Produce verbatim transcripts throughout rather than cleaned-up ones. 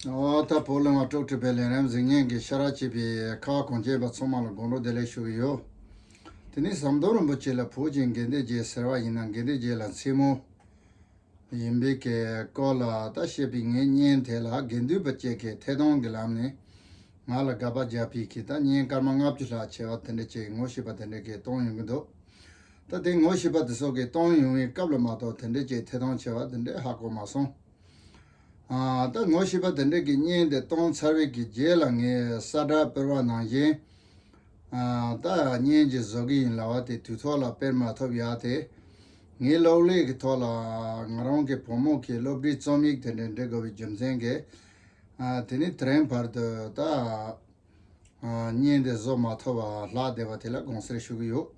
ཨོ་ད་བོད་གླིང་བ་དཀྲུག་ཁྲི་པའི་ལས་རིམ་གཟིགས་མཁན་གྱི་ཤ་ར་བྱེས་པའི་ཁ་བ་གངས་ཅན་པ་ཚང་མ་ལ་དགོང་དྲོ་བདེ་ལེགས་ཞུ་གི་ཡོད། དེ་ནས་ཟམ་གདོང་རིན་པོ་ཆེ་ལ་བོད་ཀྱི་དགེ་འདུན་བརྒྱད་ཟེར་བ་ཡིན་ན་དགེ་འདུན་བརྒྱད་ལ་མཚན་མོ་ཡིན་པའི་གི་སྐོར་ལ་ད་བཤད་པའི་ངའི་བརྙན་དེ་ལ་དགེ་འདུན་པ་བཅས་ཀྱིས་ཐད་གཏོང་གི་ལམ་ནས་ང་ལ་དགག་པ་རྒྱག་པའི་གི་ད་བརྙན་སྐར་མ་ལྔ་བཅུ་ལྷག་བྱས་པ་དེ་འདྲ་བྱས་ངོ་ཤེས་པ་དེ་འདྲ་གིས་གཏོང་ཡོང་གི་འདུག་ད་དེ་ངོ་ཤེས་པ་དེ་ཚོ་གིས་གཏོང་ཡོང་བའི་སྐབས་ལ་མ་གཏོགས་དེ་འདྲ་བྱས་ཐད་གཏོང་བྱས་པ་དེ་འདྲ་ཧ་གོ་མ་སོང་། ཨ། ད་ངོ་ཤེས་པ་དེ་འདྲ་གི་བརྙན་དེ་གཏོང་ཚར་བའི་གི་རྗེས་ལ་ངས་ས་བསྒྲགས་སྤེལ་བ་ནང་བཞིན། ཨ། ད་བརྙན་ཅིག་བཟོ་གི་ཡིན་ལབ་པ་དེ་དུས་ཐོག་ལ་སྤེལ་མ་ཐུབ་ཡག་དེ། ངའི་སློབ་ལས་ཀྱི་ཐོག་ལ་ང་རང་གི་བུ་མོ་གི་སློབ་ཁྲིད་རྩོམ་ཡིག་དེ་འདྲ་འབྲི་དགོས་པའི་རྒྱུ་མཚན་གྱིས། ཨ། དེ་ནི་དེ་རིང་བར་དུ་ད། ཨ། བརྙན་དེ་བཟོ་མ་ཐུབ་པ་ལྷག་བསྡད་པ་དེ་ལ་དགོངས་སེལ་ཞུ་གི་ཡོད།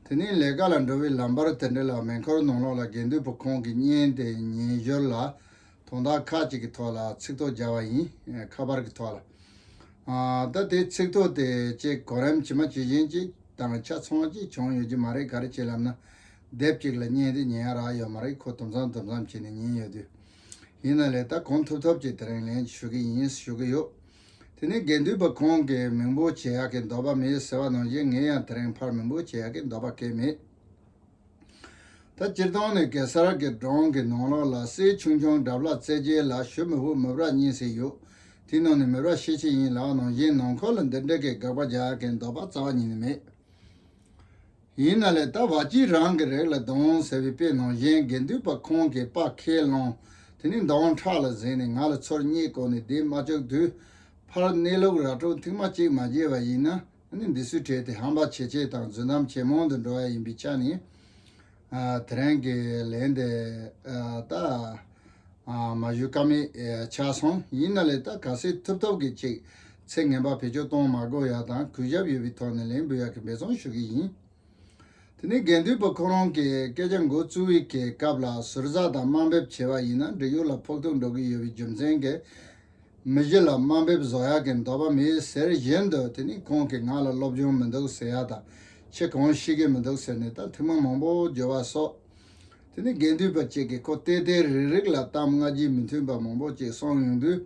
དེ་ནས་ལས་ཀ་ལ་འགྲོ་བའི་ལམ་བར་དེ་འདྲ་ལ་མེ་འཁོར་ནང་ལོགས་ལ་དགེ་འདུན་པ་ཁོང་གི་བརྙན་དེ་ཉན་ཞོར་ལ་དོན་དག་ཁག་ཅིག་གི་ཐོག་ལ་ཚིག་ཐོ་སྦྱར་བ་ཡིན། ཁ་པར་གྱི་ཐོག་ལ། ཨ། ད་དེ་ཚིག་ཐོ་དེ་ཅིག་གོ་རིམ་ཇི་མ་ཇི་བཞིན་ཅིག་དང་ཆ་ཚང་ཅིག་བྱུང་ཡོད་ཀྱི་མ་རེད། ག་རེ་བྱས་ལབ་ན། དེབ་ཅིག་ལ་བརྙན་དེ་ཉན་ཡ་རག་ཡོད་མ་རེད། ཁོ་དུམ་མཚམས་དུམ་མཚམས་བྱས་ནས་ཉན་ཡོད་དུས། ཡིན་ན་ལས་ད་གང་ཐུབ་ཐུབ་ཅིག་དེ་རིང་ལན་ཞུ་གི་ཡིན་ཞུ་གི་ཡོད། དེ་ནས་དགེ་འདུན་པ་ཁོང་གིས་མང་པོ་བྱེད་ཡག་གི་འདོད་པ་མེད་ཟེར་བ་ནང་བཞིན་ངས་ཡང་དེ་རིང་ཕར་མང་པོ་བྱེད་ཡག་གི་འདོད་པ་གང་མེད། ད་སྤྱིར་བཏང་ནས་གེ་སར་གྱི་སྒྲུང་གི་ནང་ལོགས་ལ་སྲས་ཆུང་ཆུང་དགྲ་ལྷ་རྩེ་རྒྱལ་ལ་ཞུ་མི་ཕོད་མི་བར་གཉིས་ཟེར་ཡོད། དེའི་ནང་ནས་མི་བར་ཤེས་ཆེ་ཡིན་ལབ་ནང་བཞིན་ནང་ཁུལ་ལ་འདི་འདྲ་གི་དགག་པ་རྒྱག་ཡག་གི་འདོད་པ་རྩ་བ་ཉིད་ནས་མེད། ཡིན་ན་ལས་ད་བ་སྤྱིའི་རང་གི་རིགས་ལ་གདུང་ཟེར་བའི་དཔེ་ནང་བཞིན་དགེ་འདུན་པ་ཁོང་གིས་དཔའ་ཁས་བླངས། དེ་ནས་མདུང་ཁྲག་ལ་གཟིགས་ནས་ང་ལ་ཚུར་བསྙད་བཀོག་ནས་བསྡད་མ་བཅུག་དུས། ཕར་གནས་ལུགས་ར་སྤྲོད་ཐེངས་མ་གཅིག་མ་བརྗེད་པ་ཡིན་ན་ཨ་ནི་འདི་ཚོའི་གྲས་དེ་ཧམ་པ་ཇེ་ཆེ་དང་རྫུན་གཏམ་ཇེ་མང་དུ་འགྲོ་ཡ་ཡིན་པའི་ཆ་ནས། ཨ། དེ་རིང་གི་ལན་དེ། ཨ། ད། ཨ། མ་ཞུ་ཀ་མེད་ཆགས་སོང་། ཡིན་ན་ལས་ད་གལ་སྲིད་ཐུབ་ཐུབ་ཀྱི་ཅིག་ཚེ་ངན་པ་བེད་སྤྱོད་གཏོང་མ་དགོས་ཡ་དང་གུས་ཞབས་ཡོད་པའི་ཐོག་ནས་ལན་འབུལ་ཡ་གི་འབད་བརྩོན་ཞུ་གི་ཡིན། དེ་ནས་དགེ་འདུན་པ་ཁོ་རང་གི་སྐད་ཆ་འགོ་བཙུགས་པའི་གི་སྐབས་ལ་ཟུར་ཟ་དང་དམའ་འབེབས་བྱས་པ་ཡིན་ན་འབྲེལ་ཡོད་ལ་ཕོག་ཐུག་འགྲོ་གི་ཡོད་པའི་རྒྱུ་མཚན་གྱིས། མི་གཞི་ལ་དམའ་འབེབས་བཟོ་ཡག་གི་འདོད་པ་མེད་ཟེར་བཞིན་དུ་དེ་ནས་ཁོང་གིས་ང་ལ་སློབ་སྦྱོང་མི་འདུག་ཟེར་ཡ་དང་ཁྱེད་གང་ཤེས་ཀྱི་མི་འདུག་ཟེར་ནས་ད་ཐེངས་མ་མང་པོ་བརྗོད་པ་སོགས། དེ་ནས་དགེ་འདུན་པ་གཅིག་གིས་ཁོ་ཏན་ཏན་རིག་རིག་ལ་གཏམ་སྔ་རྗེས་མི་མཐུན་པ་མང་པོ་ཅིག་གསུངས་ཡོང་དུས།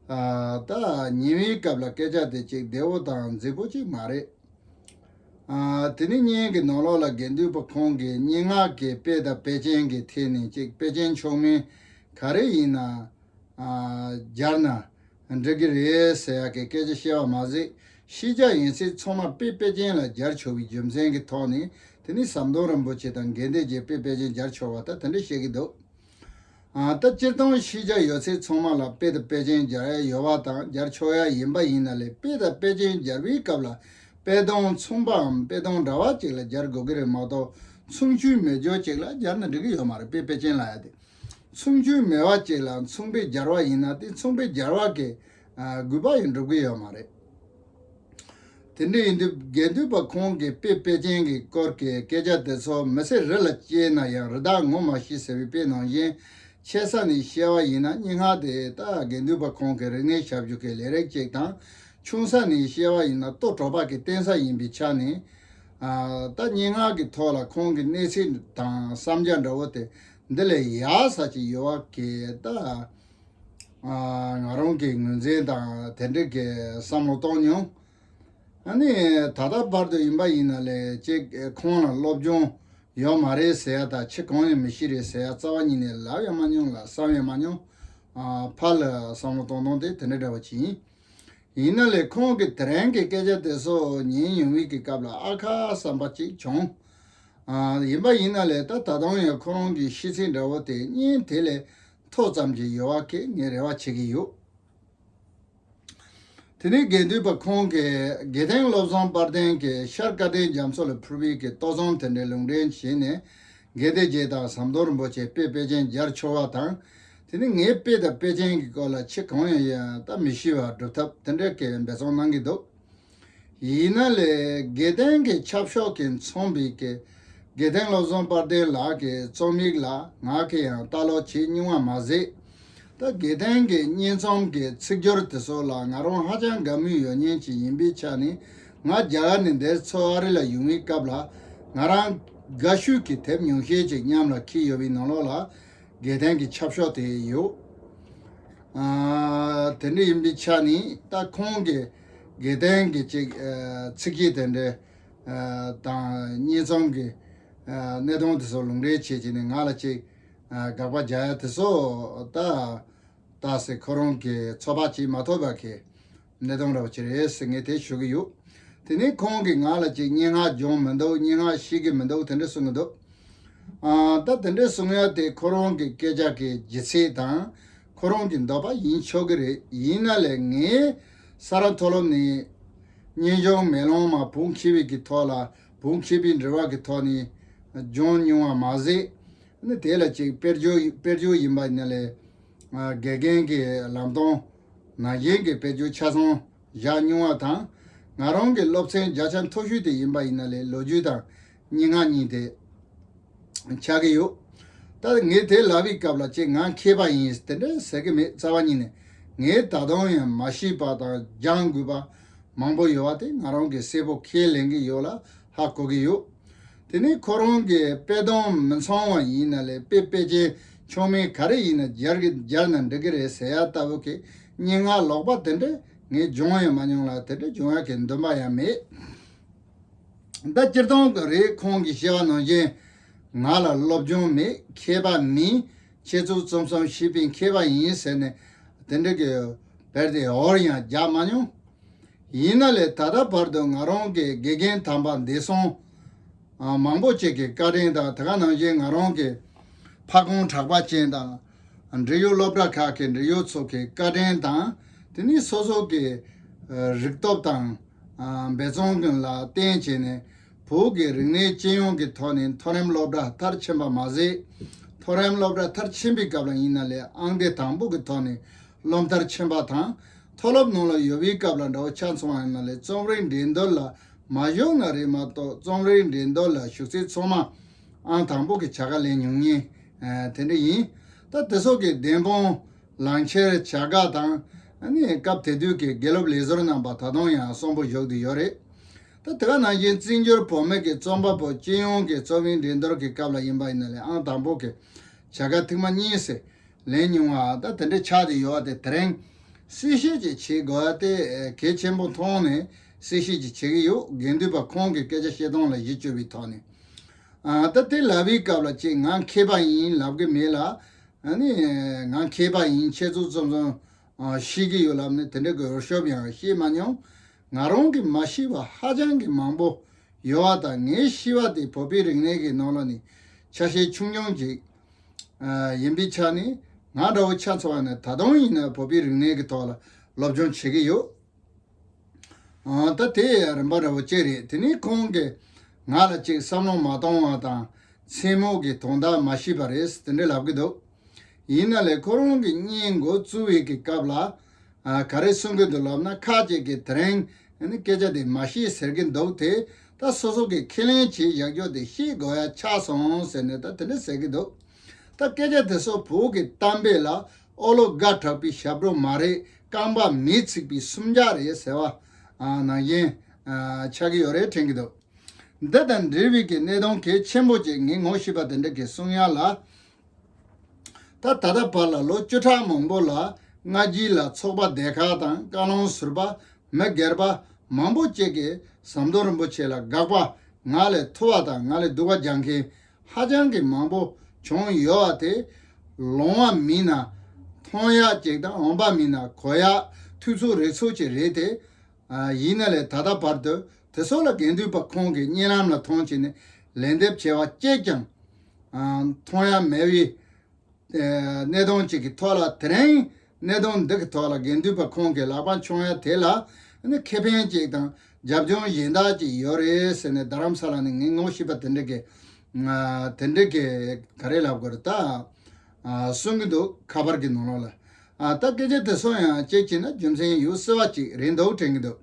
ཨ། ད་ཉེ་བའི་སྐབས་ལ་སྐད་ཆ་དེ་ཅིག་བདེ་བོ་དང་མཛེས་པོ་ཅིག་མ་རེད། ཨ། དེ་ནས་བརྙན་གྱི་ནང་ལོགས་ལ་དགེ་འདུན་པ་ཁོང་གིས་སྙན་ངག་གི་དཔེ་དང་དཔེ་ཅན་གྱི་ཐད་ནས་ཅིག་དཔེ་ཅན་མཆོག་དམན་ག་རེ་ཡིན་ན། ཨ། སྦྱར་ན་འགྲིག་གི་རེད་ཟེར་ཡག་གི་སྐད་ཆ་བཤད་པ་མ་ཟད། ཤེས་བྱ་ཡིན་ཚད་ཚང་མ་དཔེ་དཔེ་ཅན་ལ་སྦྱར་ཆོག་པའི་རྒྱུ་མཚན་གྱི་ཐོག་ནས་དེ་ནི་ཟམ་གདོང་རིན་པོ་ཆེ་དང་དགེ་འདུན་གྱི་དཔེ་དཔེ་ཅན་སྦྱར་ཆོག་པ་ད་དེ་འདྲ་བཤད་ཀྱི་འདུག་ཨ། ད་སྤྱིར་བཏང་ཤེས་བྱ་ཡོད་ཚད་ཚང་མ་ལ་དཔེ་དང་དཔེ་ཅན་སྦྱར་ཡ་ཡོད་པ་དང་སྦྱར་ཆོག་ཡ་ཡིན་པ་ཡིན་ན་ལས་དཔེ་དང་དཔེ་ཅན་སྦྱར་བའི་སྐབས་ལ་དཔེ་དོན་མཚུངས་པའམ་དཔེ་དོན་འདྲ་བ་ཅིག་ལ་སྦྱར་དགོས་ཀྱི་རེད་མ་གཏོགས་མཚུངས་ཆོས་མེད་རྒྱུ་ཅིག་ལ་སྦྱར་ན་འགྲིག་གི་ཡོད་མ་རེད། དཔེ་དཔེ་ཅན་ལབ་ཡ་དེ། མཚུངས་ཆོས་མེད་པ་ཅིག་ལ་མཚུངས་པའི་སྦྱར་བ་ཡིན་ན་དེ་མཚུངས་པའི་སྦྱར་བ་གི། ཨ། དགོས་པ་ཡང་འགྲུབ་ཀྱི་ཡོད་མ་རེད། དེ་འདྲ་ཡིན་དུས་དགེ་འདུན་པ་ཁོང་གི་དཔེ་དཔེ་ཅན་གྱི་སྐོར་གྱི་སྐད་ཆ་དེ་ཚོ་མི་ཚེ་རི་ལ་སྐྱེལ་ན་ཡང་རི་དྭགས་ངོ་མ་ཤེས་ཟེར་བའི་དཔེ་ནང་བཞིན་ཆེ་ས་ནས་བཤད་པ་ཡིན་ན་སྙན་ངག་དེ་ད་དགེ་འདུན་པ་ཁོང་གི་རིག་གནས་ཞབས་ཞུ་གི་ལས་རིགས་ཅིག་དང་ཆུང་ས་ནས་བཤད་པ་ཡིན་ན་ལྟོ་གྲོགས་པ་གི་བསྟེན་ས་ཡིན་པའི་ཆ་ནས། ཨ། ད་སྙན་ངག་གི་ཐོག་ལ་ཁོང་གི་གནས་ཚུལ་དང་བསམ་རྒྱ་འདྲ་བོ་དེ་འདི་ལས་ཡག་ས་ཅིག་ཡོད་པ་གི་ད། ཨ། ང་རང་གི་ངོས་འཛིན་དང་དེ་འདྲ་གི་བསམ་བློ་གཏོང་མྱོང་། ཨ་ནི་ད་ལྟ་བར་དུ་ཡིན་པ་ཡིན་ན་ལས་ཅིག་ཁོང་ལ་སློབ་སྦྱོང་ཡོད་མ་རེད་ཟེར་ཡ་དང་ཁྱེད་གང་ཡང་མི་ཤེས་རེད་ཟེར་ཡ་རྩ་བ་ཉིད་ནས་ལབ་ཡང་མ་མྱོང་ལ་བསམ་ཡང་མ་མྱོང་། ཨ། ཕར་ལ་བསམ་བློ་གཏོང་སྟངས་དེ་དེ་འདྲ་འདྲ་བ་ཅིག་ཡིན། ཡིན་ན་ལས་ཁོང་གི་དེ་རིང་གི་སྐད་ཆ་དེ་ཚོ་ཉན་ཡོང་བའི་གི་སྐབས་ལ་ཨ་ཁ་བསམ་པ་ཅིག་བྱུང་། ཨ། ཡིན་པ་ཡིན་ན་ལས་ད་ད་དུང་ཡང་ཁོ་རང་གི་ཤེས་ཚད་འདྲ་བོ་དེ་བརྙན་དེ་ལས་མཐོ་ཙམ་ཅིག་ཡོད་པ་གི་ངས་རེ་བ་བྱེད་ཀྱི་ཡོད། དེ་ནས་དགེ་འདུན་པ་ཁོང་གིས་དགེ་ལྡན་བློ་བཟང་དཔལ་ལྡན་གྱིས་ཤར་སྐལ་ལྡན་རྒྱ་མཚོ་ལ་ཕུལ་བའི་གི་ལྟོ་ཚང་དེ་འདྲའི་ལུང་འདྲེན་བྱས་ནས་དགེ་ལྡན་བརྒྱད་དང་ཟམ་གདོང་རིན་པོ་ཆེ་དཔེ་དཔེ་ཅན་སྦྱར་ཆོག་པ་དང་། དེ་ནས་ངས་དཔེ་དང་དཔེ་ཅན་གྱི་སྐོར་ལ་ཁྱེད་གང་ཡང་ཡང་ད་མི་ཤེས་པ་སྒྲུབ་ཐབས་དེ་འདྲ་གི་འབད་བརྩོན་གནང་གི་འདུག་ཡིན་ན་ལས་དགེ་ལྡན་གྱི་ཆབ་ཤོག་གིས་མཚོན་པའི་གི་དགེ་ལྡན་བློ་བཟང་དཔལ་ལྡན་ལགས་ཀྱི་རྩོམ་ཡིག་ལ་ང་གིས་ཡང་ལྟ་ཀློག་བྱེད་མྱོང་བ་མ་ཟད། ད་དགེ་ལྡན་གྱི་སྙན་རྩོམ་གྱི་ཚིག་སྦྱོར་དེ་ཚོ་ལ་ང་རང་ཧ་ཅང་དགའ་མོས་ཡོད་མཁན་ཅིག་ཡིན་པའི་ཆ་ནས་ང་རྒྱ་གར་ནས་འདིར་མཚོ་ཨ་རི་ལ་ཡོང་བའི་སྐབས་ལ་ང་རང་དགའ་ཤོས་ཀྱི་དེབ་ཉུང་ཤས་ཅིག་མཉམ་ལ་འཁྱེར་ཡོད་པའི་ནང་ལོགས་ལ་དགེ་ལྡན་གྱི་ཆབ་ཤོག་དེ་ཡོད། ཨ་དེ་འདྲ་ཡིན་པའི་ཆ་ནས་ད་ཁོང་གི་དགེ་ལྡན་གྱི་ཅིག་ཨ་ཚིག་གི་དེ་འདྲ་ཨ་དང་གཉེན་ཚང་གི་ཨ་གནད་དོན་དེ་ཚོ་ལུང་འདྲེན་བྱེད་ཀྱི་ནས་ང་ལ་ཅིག་ཨ་དགག་པ་རྒྱག་ཡ་དེ་ཚོ་ད་ད་སེ་ཁོ་རང་གི་ཚོད་དཔག་བྱེད་མ་ཐུབ་པ་གི་གནད་དོན་འདྲ་བོ་ཅིག་རེད་ཟེར་ངས་དེ་ཞུ་གི་ཡོད། དེ་ནས་ཁོང་གིས་ང་ལ་ཅིག་སྙན་ངག་སྦྱོང་མི་འདུག་སྙན་ངག་ཤེས་ཀྱི་མི་འདུག་དེ་འདྲ་གསུང་གི་འདུག་ཨ་ད་དེ་འདྲ་གསུང་ཡ་དེ་ཁོ་རང་གི་སྐད་ཆ་གི་ལྗིད་ཚད་དང་ཁོ་རང་གི་འདོད་པ་ཡིན་ཆོག་གི་རེད། ཡིན་ན་ལས་ངས་ས་རཱ་མཐོ་སློབ་ནས་སྙན་སྦྱོང་མེ་ལོང་མ་བོད་མཁས་པའི་གི་ཐོག་ལ་བོད་མཁས་པའི་འབྲེལ་བ་གི་ཐོག་ནས་སྦྱོང་མྱོང་བ་མ་ཟད་ནི་དེ་ལ་ཅིག་དཔེར་བརྗོད་དཔེར་བརྗོད་ཡིན་པ་ཡིན་ན་ལས་དགེ་རྒན་གྱི་ལམ་སྟོན་ནང་བཞིན་གྱི་དཔེར་བརྗོད་ཆ་ཚང་བཞག་མྱོང་བ་དང་། ང་རང་གི་སློབ་ཚན་བརྒྱ་ཆ་མཐོ་ཤོས་དེ་ཡིན་པ་ཡིན་ན་ལས་ལོ་རྒྱུས་དང་སྙན་ངག་གཉིས་དེ་ཆགས་ཀྱི་ཡོད། ད་ངས་དེ་ལབ་པའི་སྐབས་ལ་ཅིག་ང་མཁས་པ་ཡིན་དེ་འདྲ་ཟེར་གྱི་མེད། རྩ་བ་ཉིད་ནས་ངས་ད་དུང་ཡང་མ་ཤེས་པ་དང་སྦྱང་དགོས་པ་མང་པོ་ཡོད་པ་དེ་ང་རང་གིས་གསལ་པོ་ཁས་ལེན་གྱི་ཡོད་ལ་ཧ་གོ་གི་ཡོད། དེ་ནས་ཁོ་རང་གི་དཔེ་དོན་མི་མཚུངས་པ་ཡིན་ན་ལས་དཔེ་དཔེ་ཅན་ཆུང་མིན་ག་རེ་ཡིན་ན་སྦྱར་གི་སྦྱར་ན་འགྲིག་གི་རེད་ཟེར་ཡ་ལྟ་བུ་གི་སྙན་ངག་ལོག་པ་དེ་འདྲ་ངས་སྦྱོང་ཡང་མ་མྱོང་ལ་དེ་འདྲ་སྦྱོང་ཡ་གི་འདུན་པ་ཡང་མེད། ད་སྤྱིར་བཏང་གི་རེད། ཁོང་གིས་བཤད་པ་ནང་བཞིན་ང་ལ་སློབ་སྦྱོང་མེད། མཁས་པ་མིན། ཁྱེད་ཚོ་རྩོམ་གསུམ་ཤེས་པའི་མཁས་པ་ཡིན་ཟེར་ནས་དེ་འདྲ་གི་བེར་དེ་འོར་ཡང་རྒྱག་མ་མྱོང་། ཡིན་ན་ལས་ད་ལྟ་བར་དུ་ང་རང་གི་དགེ་རྒན་དམ་པ་འདས་སོང་ཨ་མང་པོ་ཅིག་གི་བཀའ་དྲིན་དང་དེ་ག་ནང་བཞིན་ང་རང་གི་ཕ་ཁོང་གྲགས་པ་ཅན་དང་འབྲེལ་ཡོད་སློབ་གྲྭ་ཁག་གི་འབྲེལ་ཡོད་ཚོ་གི་བཀའ་དྲིན་དང་དེ་ནི་སོ་སོ་གི་ཨ་རིག་སྟོབས་དང་ཨ་འབད་བརྩོན་ཀུན་ལ་བརྟེན་བྱས་ནས་བོད་ཀྱི་རིག་གནས་སྤྱི་ཡོངས་ཀྱི་ཐོག་ནས་མཐོ་རིམ་སློབ་གྲྭ་མཐར་ཕྱིན་པ་མ་ཟད། མཐོ་རིམ་སློབ་གྲྭ་མཐར་ཕྱིན་པའི་སྐབས་ལ་ཡིན་ན་ལས་ཨང་སྡེ་དང་པོ་གི་ཐོག་ནས་སློབ་མཐར་ཕྱིན་པ་དང་། མཐོ་སློབ་ནང་ལ་ཡོད་པའི་སྐབས་ལ་འདྲ་བོ་ཆ་མཚུངས་པ་ཡིན་ན་ལས་རྩོམ་རིག་འགྲན་བསྡུར་ལ་མ་ཞུགས་ན་རེད་མ་གཏོགས་རྩོམ་རིག་འགྲན་བསྡུར་ལ་ཞུགས་ཚད་ཚང་མ་ཨང་དང་པོ་གི་བྱ་དགའ་ལེན་མྱོང་མཁན་དེ་འདྲ་ཡིན། ད་དེ་སོགས་ཀྱི་བདེན་དཔང་ལག་འཁྱེར་བྱ་དགའ་དང་ཨ་ནི་སྐབས་དེ་དུས་ཀྱི་དགེ་སློབ་ལས་ཟུར་རྣམ་པ་ད་དུང་ཡང་གསོན་པོ་བཞུགས་བསྡད་ཡོད་རེད། ད་དེ་ག་ནང་བཞིན་བཙན་བྱོལ་བོད་མི་གི་རྩོམ་པ་པོ་སྤྱི་ཡོངས་ཀྱི་རྩོམ་རིག་འགྲན་བསྡུར་གྱི་སྐབས་ལ་ཡིན་པ་ཡིན་ན་ལས་ཨང་དང་པོ་གི་བྱ་དགའ་ཐེངས་མ་གཉིས་སུ་ལེན་མྱོང་བ་ད་དེ་འདྲ་ཆགས་བསྡད་ཡོད་པ་དེ་དེ་རིང་གསལ་བཤད་ཅིག་བྱེད་དགོས་པ་དེ་གལ་ཆེན་པོ་མཐོང་ནས་གསལ་བཤད་ཅིག་བྱེད་ཀྱི་ཡོད། དགེ་འདུན་པ་ཁོང་གི་སྐད་ཆ་བཤད་སྟངས་ལ་གཞི་བཅོལ་བའི་ཐོག་ནས་ཨ་ད་དེ་ལབ་པའི་སྐབས་ལ་ཅིག་ང་མཁས་པ་ཡིན་ལབ་གི་མེད་ལ། ཨ་ནི་ང་མཁས་པ་ཡིན། ཁྱེད་ཚོ་རྩོམ་རྩོམ་ཨ་ཤེས་ཀྱི་ཡོད་ལབ་ནས་དེ་འདྲ་གི་འུར་ཤོབ་ཡང་བཤད་མ་མྱོང་། ང་རང་གིས་མ་ཤེས་པ་ཧ་ཅང་གི་མང་པོ་ཡོད་པ་དང་། ངས་ཤེས་པ་དེ་བོད་པའི་རིག་གནས་ཀྱི་ནང་ལོགས་ནས་ཆ་ཤས་ཆུང་ཆུང་ཅིག་ཨ་ཡིན་པའི་ཆ་ནས་ང་འདྲ་བོ་ཆ་ཚང་བ་ནས་ད་དུང་ཡིན་ན་བོད་པའི་རིག་གནས་ཀྱི་ཐོག་ལ་སློབ་སྦྱོང་བྱེད་ཀྱི་ཡོད། ཨ་ད་དེ་རིམ་པ་འདྲ་བོ་ཅིག་རེད། དེ་ནས་ཁོང་གིས་ང་ལ་ཅིག་བསམ་བློ་མ་གཏོང་བ་དང་མཚན་མོ་གི་དོན་དག་མ་ཤེས་པ་རེད་དེ་འདྲ་ལབ་ཀྱི་འདུག་ཡིན་ན་ལས་ཁོ་རང་གིས་བརྙན་འགོ་བཙུགས་པའི་གི་སྐབས་ལ་ཨ་ག་རེ་གསུང་གི་འདུག་ལབ་ན། ཁ་ཅིག་གིས་དེ་རིང་ཨ་ནི་སྐད་ཆ་དེ་མ་ཤེས་ཟེར་གྱི་འདུག་དེ་ད་སོ་སོ་གིས་ཁས་ལེན་བྱས་བཞག་རྒྱུ་དེ་ཤེས་དགོས་ཡ་ཆགས་སོང་ཟེར་ནས་ད་དེ་འདྲ་ཟེར་གྱི་འདུག་ད་སྐད་ཆ་དེ་ཚོ་བོད་ཀྱི་གཏམ་དཔེ་ལ་ཨོ་ལོ་སྒ་དྲག་པའི་ཞབས་བྲོ་མ་རེད། རྐང་པ་མེས་ཚིག་པའི་སུམ་རྒྱག་རེད་ཟེར་བ་ཨ་ནང་བཞིན་ཨ་ཆགས་ཀྱི་ཡོད་རེད་དྲན་གྱི་འདུག་འདི་དང་འབྲེལ་བའི་གི་གནད་དོན་གལ་ཆེན་པོ་ཅིག་ངས་ངོ་ཤེས་པ་དེ་འདྲ་གི་གསུང་ཡ་ལ། ད་ད་ལྟ་བར་ལ་ལོ་བཅུ་ཕྲག་མང་པོ་ལ་སྔ་རྗེས་ལ་ཚོགས་པ་སྡེ་ཁག་དང་བཀའ་བློན་ཟུར་པ་མི་སྒེར་པ་མང་པོ་ཅིག་གིས་ཟམ་གདོང་རིན་པོ་ཆེ་ལ་དགག་པ་ང་ལས་ཐུ་བ་དང་ང་ལས་སྡུག་པ་རྒྱག་མཁན་ཧ་ཅང་གི་མང་པོ་བྱུང་ཡོད་པ་དེ་ལོང་བ་མིན་ན་མཐོང་ཡག་ཅིག་དང་འོངས་པ་མིན་ན་གོ་ཡག་ཐུགས་ཚོད་རེག་ཚོད་ཅིག་རེད་དེ། ཨ་ཡིན་ན་ལས་ད་ལྟ་བར་དུ་དེ་ཚོ་ལ་དགེ་འདུན་པ་ཁོང་གིས་གཉིད་ལམ་ལ་མཐོང་བྱས་ནས་ལན་འདེབས་བྱས་པ་གཅིག་ཀྱང་ཨ་མཐོང་ཡ་མེད་པའི་ཨ་གནད་དོན་ཅིག་གི་ཐོག་ལ་དེ་རིང་གནད་དོན་འདི་གི་ཐོག་ལ་དགེ་འདུན་པ་ཁོང་གི་ལག་པ་མཆོང་ཡ་དེ་ལ་ནི་ཁེ་ཕན་ཅིག་དང་རྒྱབ་ལྗོངས་གཞན་དག་ཅིག་ཡོད་རེད་ཟེར་ནས་རྡ་རམ་ས་ལ་ནས་ངས་ངོ་ཤེས་པ་དེ་འདྲ་གི་ཨ་དེ་འདྲ་གི་ག་རེ་ལབ་དགོས་རེད་ད། ཨ་གསུང་གི་འདུག་ཁ་པར་གྱི་ནང་ལོགས་ལ། ཨ་ད་སྐད་ཆ་དེ་ཚོ་ཡང་གཅིག་བྱས་ན་རྒྱུ་མཚན་ཡོད་སྲིད་པ་ཅིག་རེད་འདུག་དྲན་གྱི་འདུག་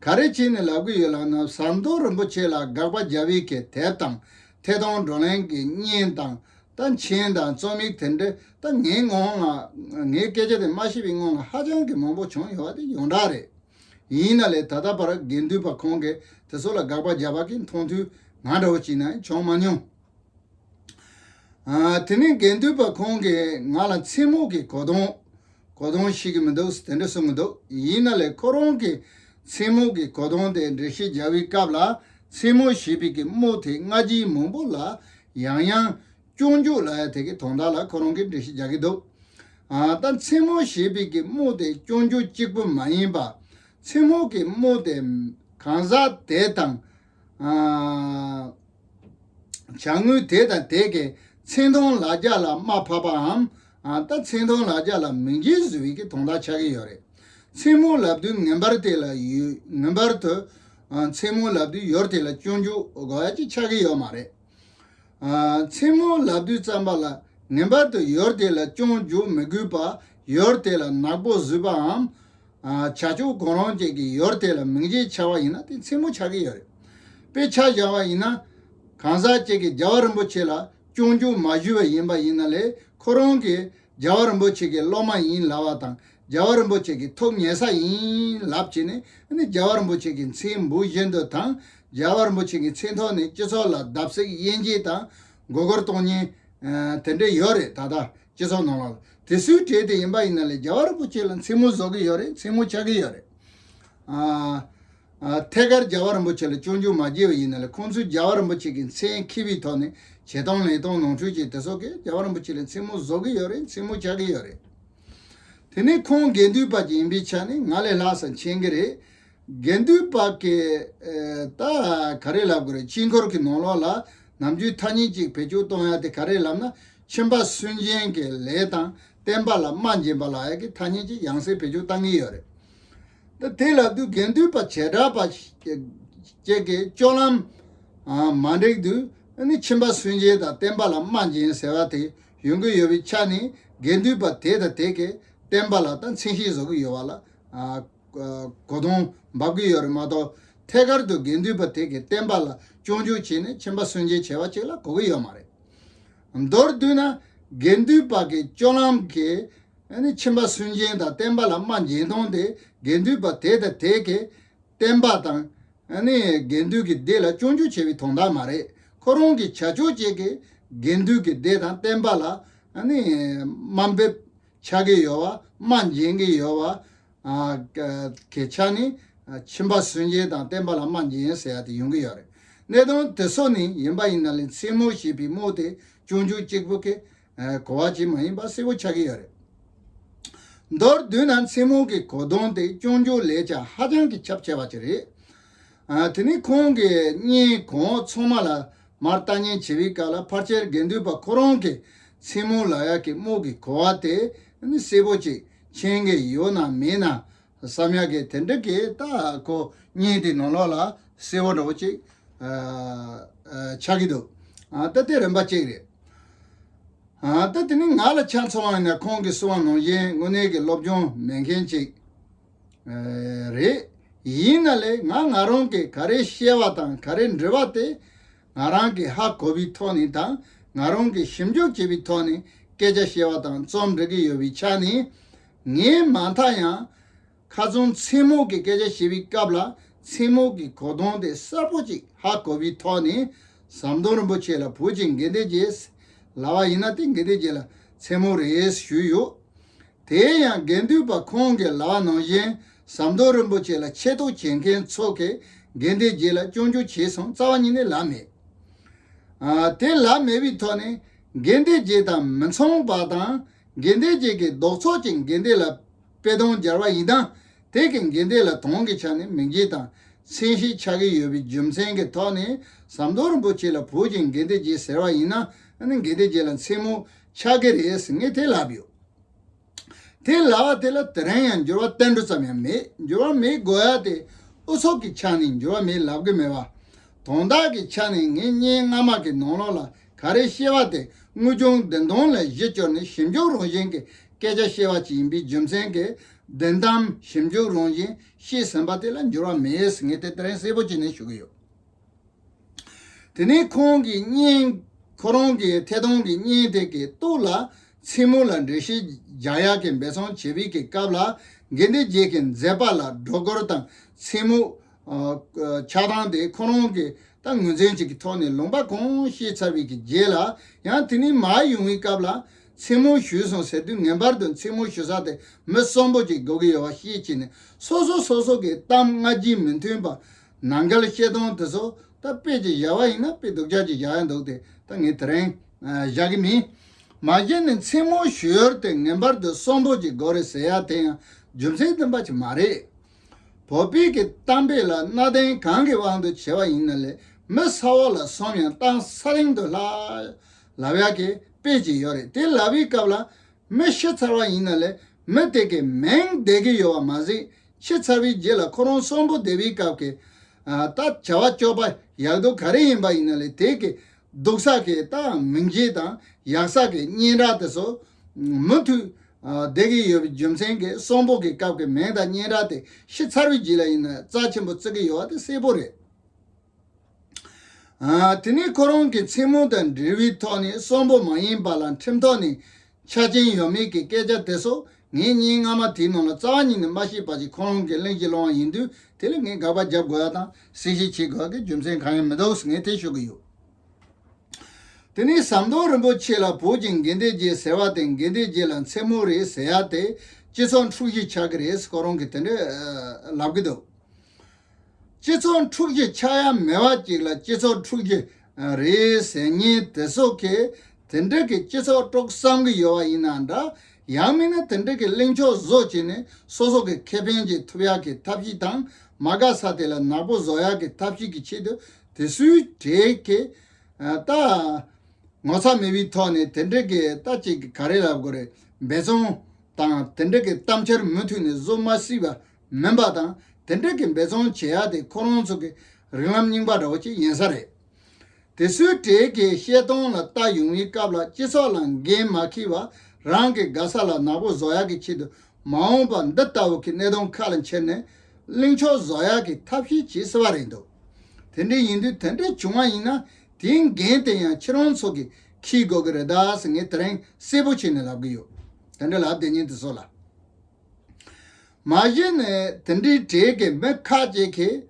ག་རེ་བྱས་ནས་ལབ་ཀྱི་ཡོད་ལབ་ན། ཟམ་གདོང་རིན་པོ་ཆེ་ལ་དགག་པ་རྒྱག་པའི་གི་དེབ་དང་ཐད་གཏོང་བགྲོ་གླེང་གི་བརྙན་དང་ད་མཆན་དང་རྩོམ་ཡིག་དེ་འདྲ་ད་ངའི་ངོ་ལ་ངའི་སྐད་ཆ་དེ་མ་ཤེས་པའི་སྔོན་ལ་ཧ་ཅང་གི་མང་པོ་བྱུང་ཡོད་པ་དེ་ཡོངས་གྲགས་རེད། ཡིན་ན་ལས་ད་ལྟ་བར་དགེ་འདུན་པ་ཁོང་གིས་དེ་ཚོ་ལ་དགག་པ་བརྒྱབ་པ་གི་མཐོང་ཐོས་ང་འདྲ་བོ་ཅིག་ན་བྱུང་མ་མྱོང་། ཨ་དེ་ནས་དགེ་འདུན་པ་ཁོང་གིས་ང་ལ་མཚན་མོ་གི་གོ་དོན། གོ་དོན་ཤེས་ཀྱི་མི་འདུག་དེ་འདྲ་གསུང་གི་འདུག་ཡིན་ན་ལས་ཁོ་རང་གི་མཚན་མོ་གི་གོ་དོན་དེ་འགྲེལ་བཤད་རྒྱག་པའི་སྐབས་ལ། མཚན་མོ་ཞེས་པའི་གི་མོ་དེ་སྔ་རྗེས་མང་པོ་ལ་ཡང་ཡང་སྐྱོན་བརྗོད་ལབ་ཡ་དེ་གི་དོན་དག་ལ་ཁོ་རང་གིས་འགྲེལ་བཤད་རྒྱག་གི་འདུག་ཨ། ད་མཚན་མོ་ཞེས་པའི་གི་མོ་དེ་སྐྱོན་བརྗོད་གཅིག་པུ་མ་ཡིན་པ། མཚན་མོ་གི་མོ་དེ་གང་ཟག་དེ་དང་། ཨ། བྱ་དངོས་དེ་དང་དེ་གའི་མཚན་མཐོང་ལ་རྒྱ་ལ་དམའ་ཕབ་པའམ། ཨ། ད་མཚན་མཐོང་ལ་རྒྱ་ལ་མིང་རྗེས་བཟོ་བའི་གི་དོན་དག་ཆགས་ཀྱི་ཡོད་རེད། མཚན་མོ་ལབ་དུས་ངེས་པར་དེ་ལ་ཡོད། ངེས་པར་དུ། ཨ། མཚན་མོ་ལབ་དུས་ཡུལ་དེ་ལ་སྐྱོན་བརྗོད་དགོས་ཡ་ཅིག་ཆགས་ཀྱི་ཡོད་མ་རེད། ཨ། མཚན་མོ་ལབ་དུས་ཙམ་པ་ལ་ངེས་པར་དུ་ཡུལ་དེ་ལ་སྐྱོན་བརྗོད་མི་དགོས་པ། ཡུལ་དེ་ལ་ནག་པོ་བཟོས་པའམ། ཨ། བྱ་སྤྱོད་གང་རུང་ཅིག་གིས་ཡུལ་དེ་ལ་མིང་རྗེས་ཆགས་པ་ཡིན་ན་དེ་མཚན་མོ་ཆགས་ཀྱི་ཡོད་རེད། དཔེ་ཆ་བཞག་པ་ཡིན་ན། གང་ཟག་ཅིག་གིས་རྒྱལ་བ་རིན་པོ་ཆེ་ལ་སྐྱོན་བརྗོད་མ་ཞུས་པ་ཡིན་པ་ཡིན་ན་ལས་ཁོ་རང་གིས་རྒྱལ་བ་རིན་པོ་ཆེ་གི་སློབ་མ་ཡིན་ལབ་པ་དང་། རྒྱལ་བ་རིན་པོ་ཆེ་གི་ཐུགས་ཉེ་ས་ཡིན་ལབ་བྱས་ནས་ནི་རྒྱལ་བ་རིན་པོ་ཆེ་གི་མཚན་འབུལ་བཞིན་དུ་དང་། རྒྱལ་བ་རིན་པོ་ཆེ་གི་མཚན་ཐོག་ནས་སྤྱི་ཚོགས་ལ་བརྡབ་གསིག་དབྱེ་འབྱེད་དང་མགོ་སྐོར་གཏོང་མཁན། ཨ། དེ་འདྲ་ཡོད་རེད། ད་ལྟ་སྤྱི་ཚོགས་ནང་ལ་དེ་ཚོའི་གྲས་དེ་ཡིན་པ་ཡིན་ན་ལས་རྒྱལ་བ་རིན་པོ་ཆེ་ལ་མཚན་མོ་བཟོ་གི་ཡོད་རེད། མཚན་མོ་ཆགས་ཀྱི་ཡོད་རེད། ཨ། ཨ། ཐད་ཀར་རྒྱལ་བ་རིན་པོ་ཆེ་ལ་སྐྱོན་བརྗོད་མ་བྱས་པ་ཡིན་ན་ལས་ཁོང་ཚོས་རྒྱལ་བ་རིན་པོ་ཆེ་གི་མཚན་འཁྱེར་བའི་ཐོག་ནས་བྱེད་སྟངས་ལས་སྟངས་ནོར་འཁྲུལ་བྱས་དེ་ཚོ་གིས་རྒྱལ་བ་རིན་པོ་ཆེ་ལ་མཚན་མོ་བཟོ་གི་ཡོད་རེད། མཚན་མོ་ཆགས་ཀྱི་ཡོད་རེད། དེ་ནས་ཁོང་དགེ་འདུན་པ་ཅིག་ཡིན་པའི་ཆ་ནས་ང་ལས་ལྷག་ཙམ་མཁྱེན་གྱི་རེད། དགེ་འདུན་པ་གི། ཨ། ད་ག་རེ་ལབ་དགོས་རེད། དཀྱིལ་འཁོར་གྱི་ནང་ལོགས་ལ་ནམ་རྒྱུན་ཐ་སྙད་ཅིག་བེད་སྤྱོད་གཏོང་ཡ་དེ་ག་རེ་ལབ་ན། ཁྱིམ་པ་སུན་འབྱིན་གྱི་ལས་དང་བསྟན་པ་ལ་རྨ་འབྱིན་པ་ལབ་ཡ་གི་ཐ་སྙད་ཅིག་ཡང་སེ་བེད་སྤྱོད་བཏང་གི་ཡོད་རེད། ད་དེ་ལབ་དུས་དགེ་འདུན་པ་བྱེ་བྲག་པ་ཅིག་གི་སྤྱོད་ལམ། ཨ། མ་འགྲིག་དུས་ནི་ཁྱིམ་པ་སུན་འབྱིན་དང་བསྟན་པ་ལ་རྨ་འབྱིན་ཟེར་བ་དེ་ཡོང་གི་ཡོད་པའི་ཆ་ནས་དགེ་འདུན་པ་དེ་དང་དེ་གའི་བསྟན་པ་ལ་ད་མཚན་ཤས་བཟོ་གི་ཡོད་པ་ལ། ཨ། གོ་དོན་འབབ་ཀྱི་ཡོད་རེད་མ་གཏོགས། ཐད་ཀར་དུ་དགེ་འདུན་པ་དེ་གའི་བསྟན་པ་ལ་སྐྱོན་བརྗོད་བྱས་ནས་ཁྱིམ་པ་སུན་འབྱིན་བྱས་པ་ཅིག་ལ་གོ་གི་ཡོད་མ་རེད། མདོར་བསྡུས་ན་དགེ་འདུན་པ་གི་སྤྱོད་ལམ་གྱིས་ཨ་ནི་ཁྱིམ་པ་སུན་འབྱིན་དང་བསྟན་པ་ལ་རྨ་འབྱིན་སྟངས་དེ་དགེ་འདུན་པ་དེ་དང་དེ་གའི་བསྟན་པ་དང་ཨ་ནི་དགེ་འདུན་གྱི་སྡེ་ལ་སྐྱོན་བརྗོད་བྱས་པའི་དོན་དག་མ་རེད། ཁོ་རང་གི་བྱ་སྤྱོད་ཅིག་གིས་དགེ་འདུན་གྱི་སྡེ་དང་བསྟན་པ་ལ་ཨ་ནི་དམའ་འབེབས་ཆགས་ཀྱི་ཡོད་པ། རྨ་འབྱིན་གྱི་ཡོད་པ། ཨ། གི་ཆ་ནས། ཨ། ཁྱིམ་པ་སུན་འབྱིན་དང་བསྟན་པ་ལ་རྨ་འབྱིན་ཟེར་ཡ་དེ་ཡོང་གི་ཡོད་རེད། གནད་དོན་དེ་ཚོ་ནི་ཡིན་པ་ཡིན་ན་ལས་མཚན་མོ་ཞེས་པའི་མོ་དེ་སྐྱོན་བརྗོད་གཅིག་པུ་གི། ཨ། གོ་བ་ཅིག་མ་ཡིན་པ་གསལ་པོ་ཆགས་ཀྱི་ཡོད་རེད། མདོར་བསྡུས་ན་མཚན་མོ་གི་གོ་དོན་དེ་སྐྱོན་བརྗོད་ལས་ཀྱང་ཧ་ཅང་གི་ཁྱབ་ཆེ་བ་ཅིག་རེད། ཨ། དེ་ནི་ཁོང་གིས་བརྙན་གང་ཚང་མ་ལ་མར་ལྟ་ཉན་བྱེད་པའི་སྐབས་ལ་ཕལ་ཆེར་དགེ་འདུན་པ་ཁོ་རང་གིས་མཚན་མོ་ལབ་ཡག་གི་མོ་གི་གོ་བ་དེ་ནི་གསལ་པོ་ཅིག་མཁྱེན་གྱི་ཡོད་ན་མེད་ན་བསམ་ཡག་གི་དེ་འདྲ་གི་ད་ཁོ་བརྙན་དེ་ནང་ལོགས་ལ་གསལ་པོ་འདྲ་བོ་ཅིག་ཨ། ཨ། ཆགས་ཀྱི་འདུག་ཨ། ད་དེ་རིམ་པ་གཅིག་རེད། ཨ། ད་དེ་ནི་ང་ལ་ཆ་མཚོན་པ་ཡིན་ན་ཁོང་གིས་གསུངས་པ་ནང་བཞིན་དངོས་གནས་ཀྱི་སློབ་སྦྱོང་མེད་མཁན་ཅིག་ཨ། རེད། ཡིན་ན་ལས་ང་ང་རང་གིས་ག་རེ་བཤད་པ་དང་ག་རེ་འབྲི་བ་དེ་ང་རང་གིས་ཧ་གོ་བའི་ཐོག་ནས་དང་ང་རང་གིས་ཞིབ་འཇུག་བྱས་པའི་ཐོག་ནས་སྐད་ཆ་བཤད་པ་དང་རྩོམ་འབྲི་གི་ཡོད་པའི་ཆ་ནས། ངས་མ་མཐའ་ཡང་ཁ་སང་མཚན་མོ་གི་སྐད་ཆ་བཤད་པའི་སྐབས་ལ་མཚན་མོ་གི་གོ་དོན་དེ་གསལ་པོ་ཅིག་ཧ་གོ་བའི་ཐོག་ནས་ཟམ་གདོང་རིན་པོ་ཆེ་ལ་བོད་ཀྱི་དགེ་འདུན་བརྗེ་ལབ་པ་ཡིན་ན་དེ་དགེ་འདུན་བརྗེ་ལ་མཚན་མོ་རེད་ཞུས་ཡོད། དེ་ཡང་དགེ་འདུན་པ་ཁོང་གིས་ལབ་པ་ནང་བཞིན་ཟམ་གདོང་རིན་པོ་ཆེ་ལ་ཆེ་མཐོང་བྱེད་མཁན་ཚོ་གིས་དགེ་འདུན་བརྗེ་ལ་སྐྱོན་བརྗོད་བྱས་སོང་རྩ་བ་ཉིད་ནས་ལབ་མེད། ཨ། དེ་ལབ་མེད་པའི་ཐོག་ནས་དགེ་འདུན་བརྗེ་དང་མི་མཚུངས་པ་དང་དགེ་འདུན་བརྗེ་གི་ལྡོག་ཕྱོགས་ཀྱི་དགེ་འདུན་ལ་དཔེ་དོན་སྦྱར་བ་ཡིན་ན་དེ་གི་དགེ་འདུན་ལ་དོན་གྱི་ཆ་ནས་མིང་རྗེས་དང་མཚན་ཤས་ཆགས་ཀྱི་ཡོད་པའི་རྒྱུ་མཚན་གྱི་ཐོག་ནས་ཟམ་གདོང་རིན་པོ་ཆེ་ལ་བོད་ཀྱི་དགེ་འདུན་བརྗེ་ཟེར་བ་ཡིན་ན་ཨ་ནི་དགེ་འདུན་བརྗེ་ལ་མཚན་མོ་ཆགས་ཀྱི་རེད་ཟེར་ངས་དེ་ལབ་ཡོད། དེ་ལབ་པ་དེ་ལ་དེ་རིང་ཡང་འགྱུར་བ་ཏན་ཏིག་ཙམ་ཡང་མེད། འགྱུར་བ་མེད་དགོས་ཡ་དེ་ཨུ་ཚུགས་ཀྱི་ཆ་ནས་འགྱུར་བ་མེད་ལབ་གི་མེད་པ། དོན་དག་གི་ཆ་ནས་ངས་བརྙན་སྔ་མ་གི་ནང་ལོགས་ལ་ག་རེ་བཤད་པ་དེ་དངོས་བྱུང་བདེན་དོན་ལ་གཞི་བཅོལ་ནས་ཞིབ་འཇུག་རང་བཞིན་གྱི་སྐད་ཆ་བཤད་པ་ཅིག་ཡིན་པའི་རྒྱུ་མཚན་གྱིས་བདེན་གཏམ་ཞིབ་འཇུག་རང་བཞིན་བཤད་ཟིན་པ་དེ་ལ་འགྱུར་བ་མེད་ཟེར་ངས་དེ་དེ་རིང་གསལ་པོ་བྱས་ནས་ཞུ་གི་ཡོད། དེ་ནས་ཁོང་གིས་བརྙན། ཁོ་རང་གི་ཐད་གཏོང་གི་བརྙན་དེ་གའི་ཐོག་ལ་མཚན་མོ་ལ་འགྲེལ་བཤད་རྒྱག་ཡག་གི་འབད་བརྩོན་བྱེད་པའི་གི་སྐབས་ལ་དགེ་འདུན་བརྗེ་གི་མཛད་པ་ལ་སྒྲོ་སྐུར་དང་མཚན་མོ་ཨ་ཆགས་སྟངས་དེ་ཁོ་རང་གི་ད་ངོས་འཛིན་ཅིག་གི་ཐོག་ནས་ལུང་པ་གང་བཤད་ཚར་བའི་གི་རྗེས་ལ་ཡང་དེ་ནས་མར་ཡོང་བའི་སྐབས་ལ་ མཚན་མོ་ཞུས་སོང་ཟེར་དུས་ངེས་པར་དུ་མཚན་མོ་ཞུ་ས་དེ་མི་གསོན་པོ་ཅིག་དགོས་ཀྱི་ཡོད་པ་ཤེས་བྱས་ནས། སོ་སོ་སོ་སོ་གི་གཏམ་སྔ་རྗེས་མི་མཐུན་པ། ནང་འགལ་བཤད་སྟངས་དེ་ཚོ་ད་དཔེ་ཅིག་བཞག་པ་ཡིན་ན་དཔེ་སྡུག་ཅག་ཅིག་བཞག་ཡ་འདུག་སྟེ། ད་ངས་དེ་རིང་ཨ་བཞག་གི་མིན། མ་གཞི་ནས་མཚན་མོ་ཞུ་ཡུལ་དེ་ངེས་པར་དུ་གསོན་པོ་ཅིག་དགོས་རེད་ཟེར་ཡ་དེ་ཡང་རྒྱུ་མཚན་ལྡན་པ་ཅིག་མ་རེད། བོད་པའི་གི་གཏམ་དཔེ་ལ་གནའ་དེང་གང་གི་དབང་དུ་བྱས་པ་ཡིན་ན་ལས། མི་ས་འོག་ལ་སོང་ཡང་གཏམ་ས་སྟེང་དུ་ལྷག་ལབ་ཡག་གི་དཔེ་ཅིག་ཡོད་རེད། དེ་ལབ་པའི་སྐབས་ལ་མི་ཤི་ཚར་བ་ཡིན་ན་ལས། མི་དེ་གི་མིང་བསྡད་ཀྱི་ཡོད་པ་མ་ཟད། ཤི་ཚར་བའི་རྗེས་ལ་ཁོ་རང་གསོན་པོ་བསྡད་པའི་སྐབས་ཀྱི་ཨ་ད་བྱ་བ་སྤྱོད་པ་ཡག་སྡུག་ག་རེ་ཡིན་པ་ཡིན་ན་ལས། དེ་གི་སྡུག་ས་གི་ད་མིང་རྗེས་དང་ཡག་ས་གི་སྙན་གྲགས་དེ་ཚོ་མུ་མཐུད་ཨ་བསྡད་ཀྱི་ཡོད་པའི་རྒྱུ་མཚན་གྱིས། གསོན་པོ་གི་སྐབས་ཀྱི་མིང་དང་སྙན་གྲགས་དེ་ཤི་ཚར་བའི་རྗེས་ལ་ཡིན་ན་རྩ་ཆེན་པོ་བརྩི་གི་ཡོད་པ་དེ་གསལ་པོ་རེད། ཨ་དེ་ནས་ཁོ་རང་གི་མཚན་མོ་དང་འབྲེལ་བའི་ཐོག་ནས་གསོན་པོ་མ་ཡིན་པ་ལ་ཁྲིམས་ཐོག་ནས་ཆ་རྐྱེན་ཡོད་མེད་ཀྱི་སྐད་ཆ་དེ་ཚོ་ངས་བརྙན་སྔ་མ་དེའི་ནང་ལ་རྩ་བ་ཉིད་ནས་མ་བཤད་པ་ཅིག་ཁོ་རང་གི་གླེང་གཞི་སློང་བ་ཡིན་དུས། དེ་ལ་ངས་དགག་པ་རྒྱབ་དགོས་ཡ་དང་གསལ་བཤད་བྱེད་དགོས་ཡ་གི་རྒྱུ་མཚན་གང་ཡང་མི་འདུག་ངས་དེ་ཞུ་གི་ཡོད། དེ་ནས་ཟམ་གདོང་རིན་པོ་ཆེ་ལ་བོད་ཀྱི་དགེ་འདུན་བརྗེ་ཟེར་བ་དེ། དགེ་འདུན་བརྗེ་ལ་མཚན་མོ་རེད་ཟེར་ཡ་དེ་སྤྱི་ཚོགས་འཁྲུག་གཞི་ཆགས་ཀྱི་རེད། ཁོ་རང་གིས་དེ་འདྲ་ལབ་ཀྱི་འདུག་སྤྱི་ཚོགས་འཁྲུག་གཞི་ཆགས་ཡ་མེད་པ་ཅིག་ལ་སྤྱི་ཚོགས་འཁྲུག་གཞི་རེད་ཟེར་མཁན་དེ་ཚོ་གིས་དེ་འདྲ་གི་སྤྱི་ཚོགས་དཀྲུག་བསམ་གྱི་ཡོད་པ་ཡིན་ན་འདྲ། ཡང་མིན་ན་དེ་འདྲ་གི་གླེང་ཕྱོགས་བཟོ་བྱས་ནས་སོ་སོ་གི་ཁེ་ཕན་ཅིག་ཐོབ་ཡག་གི་ཐབས་ཤེས་དང་། མ་དགའ་ས་དེ་ལ་ནག་པོ་བཟོ་ཡག་གི་ཐབས་ཤེས་ཀྱི་ཆེད་དུ་དེ་ཚོའི་གྲས་ཀྱི་ད་ངོ་ཚ་མེད་པའི་ཐོག་ནས་དེ་འདྲ་གི་ད་ཅིག་ག་རེ་ལབ་དགོས་རེད། འབད་བརྩོན་དང་དེ་འདྲ་གི་གཏམ་འཆལ་མུ་མཐུད་ནས་བཟོ་མ་སྲིད་པ་མིན་པ་དང་། དེ་འདྲ་གི་འབད་བརྩོན་བྱེད་ཡ་དེ་ཁོ་རང་ཚོ་གི་རིགས་ལམ་རྙིང་པ་འདྲ་བོ་ཅིག་ཡིན་ས་རེད། དེ་ཚོའི་གྲས་ཀྱི་བཤད་སྟངས་ལ་ལྟ་ཡོང་བའི་སྐབས་ལ་སྤྱི་ཚོགས་ལ་འགན་མ་འཁྱེར་བ། རང་གི་དགའ་ས་ལ་ནག་པོ་བཟོ་ཡག་གི་ཆེད་དུ་མ་འོངས་པ་འདི་ལྟ་བུ་གི་གནད་དོན་ཁ་ལ་འཁྱེར་ནས་གླེང་ཕྱོགས་བཟོ་ཡག་གི་ཐབས་ཤེས་བྱེད་སྲིད་པ་རེད་འདུག་དེ་འདྲ་ཡིན་དུས་དེ་འདྲ་བྱུང་བ་ཡིན་ན་དེའི་འགན་དེ་ཡང་ཁྱེད་རང་ཚོ་གིས་འཁྱེར་དགོས་ཀྱི་རེད་ད་ཟེར་ངས་དེ་རིང་གསལ་པོ་བྱས་ནས་ལབ་ཀྱི་ཡོད། དེ་འདྲ་ལབ་བསྡད་མཁན་དེ་ཚོ་ལ། མ་གཞི་ནས་དེ་འདྲའི་གྲས་ཀྱི་མི་ཁག་ཅིག་གིས་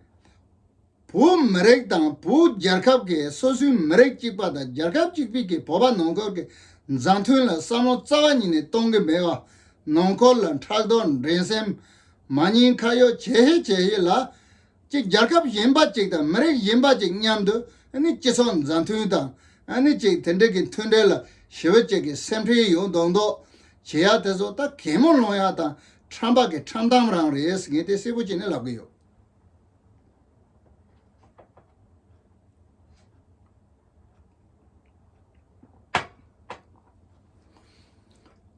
བོད་མི་རིགས་དང་བོད་རྒྱལ་ཁབ་ཀྱི་སོ་སོའི་མི་རིགས་གཅིག་པ་དང་རྒྱལ་ཁབ་གཅིག་པའི་གི་བོད་པ་ནང་ཁུལ་གྱི་མཛའ་མཐུན་ལ་བསམ་བློ་རྩ་བ་ཉིད་ནས་གཏོང་གི་མེད་པ། ནང་ཁུལ་ལ་ཕྲག་དོག་འགྲན་སེམས་མ་ཉེས་ཁ་གཡོགས་བྱེད་ཧེ་བྱེད་ཧེ་ལ། གཅིག་རྒྱལ་ཁབ་གཞན་པ་གཅིག་དང་མི་རིགས་གཞན་པ་གཅིག་མཉམ་དུ་ཨ་ནི་སྤྱི་ཚོགས་མཛའ་མཐུན་དང་། ཨ་ནི་གཅིག་དེ་འདྲ་གི་མཐུན་འབྲེལ་ལ་ཞི་བ་གཅིག་གི་སེམས་ཁྲལ་ཡོང་མདོག་མདོག་བྱེད་ཡ་དེ་ཚོ་ད་གད་མོ་སློང་ཡ་དང་ཁྲམ་པ་གི་ཁྲམ་གཏམ་རང་རེད་ཟེར་ངས་དེ་གསལ་པོ་བྱས་ནས་ལབ་གི་ཡོད།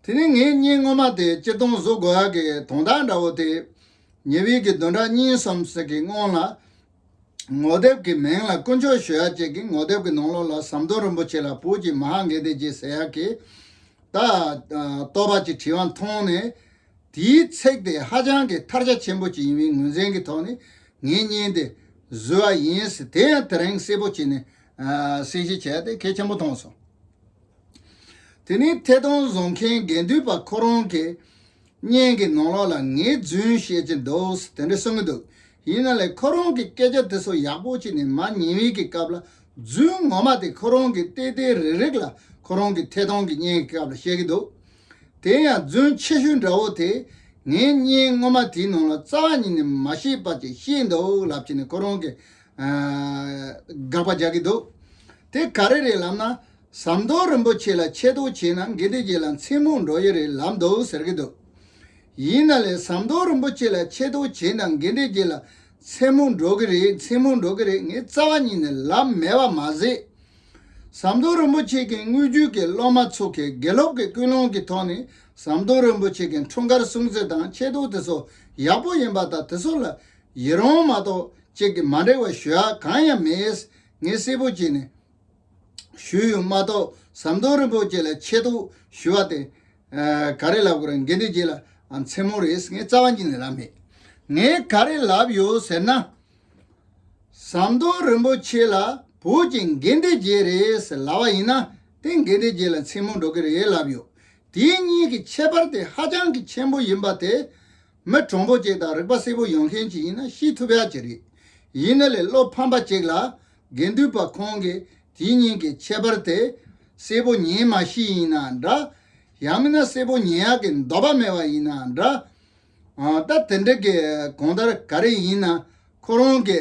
དེ་ནས་ངས་བརྙན་སྔོན་མ་དེ་སྤྱིར་བཏང་བཟོ་དགོས་ཡག་གི་དོན་དག་འདྲ་བོ་དེ། ཉེ་བའི་གི་བདུན་ཕྲག་གཉིས་གསུམ་ཙམ་གི་སྔོན་ལ། ངོ་དེབ་ཀྱི་མིང་ལ་དཀོན་མཆོག་ཞུ་ཡ་བཅས་ཀྱི་ངོ་དེབ་ཀྱི་ནང་ལོགས་ལ་ཟམ་གདོང་རིན་པོ་ཆེ་ལ་བོད་ཀྱི་མ་ཧཱ་དགེ་ལྡན་བརྗེ་ཟེར་ཡག་གི་ད་བསྟོད་པ་ཅིག་བྲིས་པ་མཐོང་ནས། དེའི་ཚིག་དེ་ཧ་ཅང་གི་ཐལ་ཆ་ཆེན་པོ་ཅིག་ཡིན་པའི་ངོས་འཛིན་གྱི་ཐོག་ནས་ངས་བརྙན་དེ་བཟོས་པ་ཡིན་ཟེར། དེ་ཡང་དེ་རིང་གསལ་པོ་བྱས་ནས་གསལ་བཤད་བྱས་ཏེ་གལ་ཆེན་པོ་མཐོང་སོང་། དེ་ནས་ཐད་གཏོང་བཟོ་མཁན་དགེ་འདུན་པ་ཁོ་རང་གིས་བརྙན་གྱི་ནང་ལོགས་ལ་ངས་རྫུན་བཤད་ཀྱི་འདུག་དེ་འདྲ་གསུང་གི་འདུག་ཡིན་ན་ལས་ཁོ་རང་གི་སྐད་ཆ་དེ་ཚོ་ཡག་པོ་བྱས་ནས་མ་ཉན་པའི་གི་སྐབས་ལ། རྫུན་ངོ་མ་དེ་ཁོ་རང་གིས་ཏན་ཏན་རིག་རིག་ལ་ཁོ་རང་གི་ཐད་གཏོང་གི་བརྙན་གྱི་སྐབས་ལ་བཤད་ཀྱི་འདུག་དེ་ཡང་རྫུན་ཆེ་ཤོས་འདྲ་བོ་དེ། ངས་བརྙན་སྔོན་མ་དེའི་ནང་ལ་རྩ་བ་ཉིད་ནས་མ་བཤད་པ་ཅིག་བཤད་འདུག་ལབ་བྱས་ནས་ཁོ་རང་གིས་ཨ་དགག་པ་རྒྱག་གི་འདུག་དེ་ག་རེ་རེད་ལབ་ན། ཟམ་གདོང་རིན་པོ་ཆེ་ལ་ཆེ་མཐོང་བྱས་ན་དགེ་འདུན་བརྗེ་ལ་མཚན་མོ་འགྲོ་ཡི་རེད་ལབ་འདུག་ཟེར་གྱི་འདུག་ཡིན་ན་ལས་ཟམ་གདོང་རིན་པོ་ཆེ་ལ་ཆེ་མཐོང་བྱས་ན་དགེ་འདུན་བརྗེ་ལ་མཚན་མོ་འགྲོ་གི་རེད། མཚན་མོ་འགྲོ་གི་རེད། ངས་རྩ་བ་ཉིད་ནས་ལབ་མེད་པ་མ་ཟད། ཟམ་གདོང་རིན་པོ་ཆེ་གི་དངོས་བརྒྱུད་ཀྱི་སློབ་མ་ཚོ་གི་དགེ་སློབ་ཀྱི་ཀུན་སློང་གི་ཐོག་ནས་ཟམ་གདོང་རིན་པོ་ཆེ་གི་འཁྲུངས་སྐར་སྲུང་བརྩི་དང་ཆེ་མཐོང་དེ་ཚོ་ཡག་པོ་ཡིན་པ་དང་། དེ་ཚོ་ལ་ཡི་རང་མ་གཏོགས་གཅིག་གི་མ་འགྲིག་པ་ཞུ་ཡག་གང་ཡང་མེད། ངས་གསལ་པོ་བྱས་ནས་ཞུས་ཡོད་མ་གཏོགས། ཟམ་གདོང་རིན་པོ་ཆེ་ལ་ཆེ་མཐོང་ཞུ་བ་དེ་ཨ་ག་རེ་ལབ་དགོས་རེད། དགེ་འདུན་བརྗེ་ལ་ཨ་མཚན་མོ་རེད་ངས་རྩ་བ་ཉིད་ནས་ལབ་མེད། ངས་ག་རེ་ལབ་ཡོད་ཟེར་ན། ཟམ་གདོང་རིན་པོ་ཆེ་ལ་བོད་ཀྱི་དགེ་འདུན་བརྗེ་རེད་ཟེར་ལབ་པ་ཡིན་ན། དེ་དགེ་འདུན་བརྗེ་ལ་མཚན་མོ་འགྲོ་གི་རེད་ལབ་ཡོད། དེ་གཉིས་ཀྱི་ཁྱད་པར་དེ་ཧ་ཅང་གི་ཆེན་པོ་ཡིན་པ་དེ། མི་དྲང་པོ་ཅིག་དང་རིག་པ་གསལ་པོ་ཡོད་མཁན་ཅིག་ཡིན་ན་ཤེས་ཐུབ་ཡག་ཅིག་རེད། ཡིན་ན་ལས་བློ་ཕམ་པ་ཅིག་ལ་དགེ་འདུན་པ་ཁོང་གིས་དེ་གཉིས་ཀྱི་ཁྱད་པར་དེ་གསལ་པོ་ཉན་མ་ཤེས་ཡིན་ན་འདྲ། ཡང་མིན་ན་གསལ་པོ་ཉན་ཡག་གི་འདོད་པ་མེད་པ་ཡིན་ན་འདྲ། ཨ། ད་དེ་འདྲ་གི་གང་ལྟར་ག་རེ་ཡིན་ན་ཁོ་རང་གི་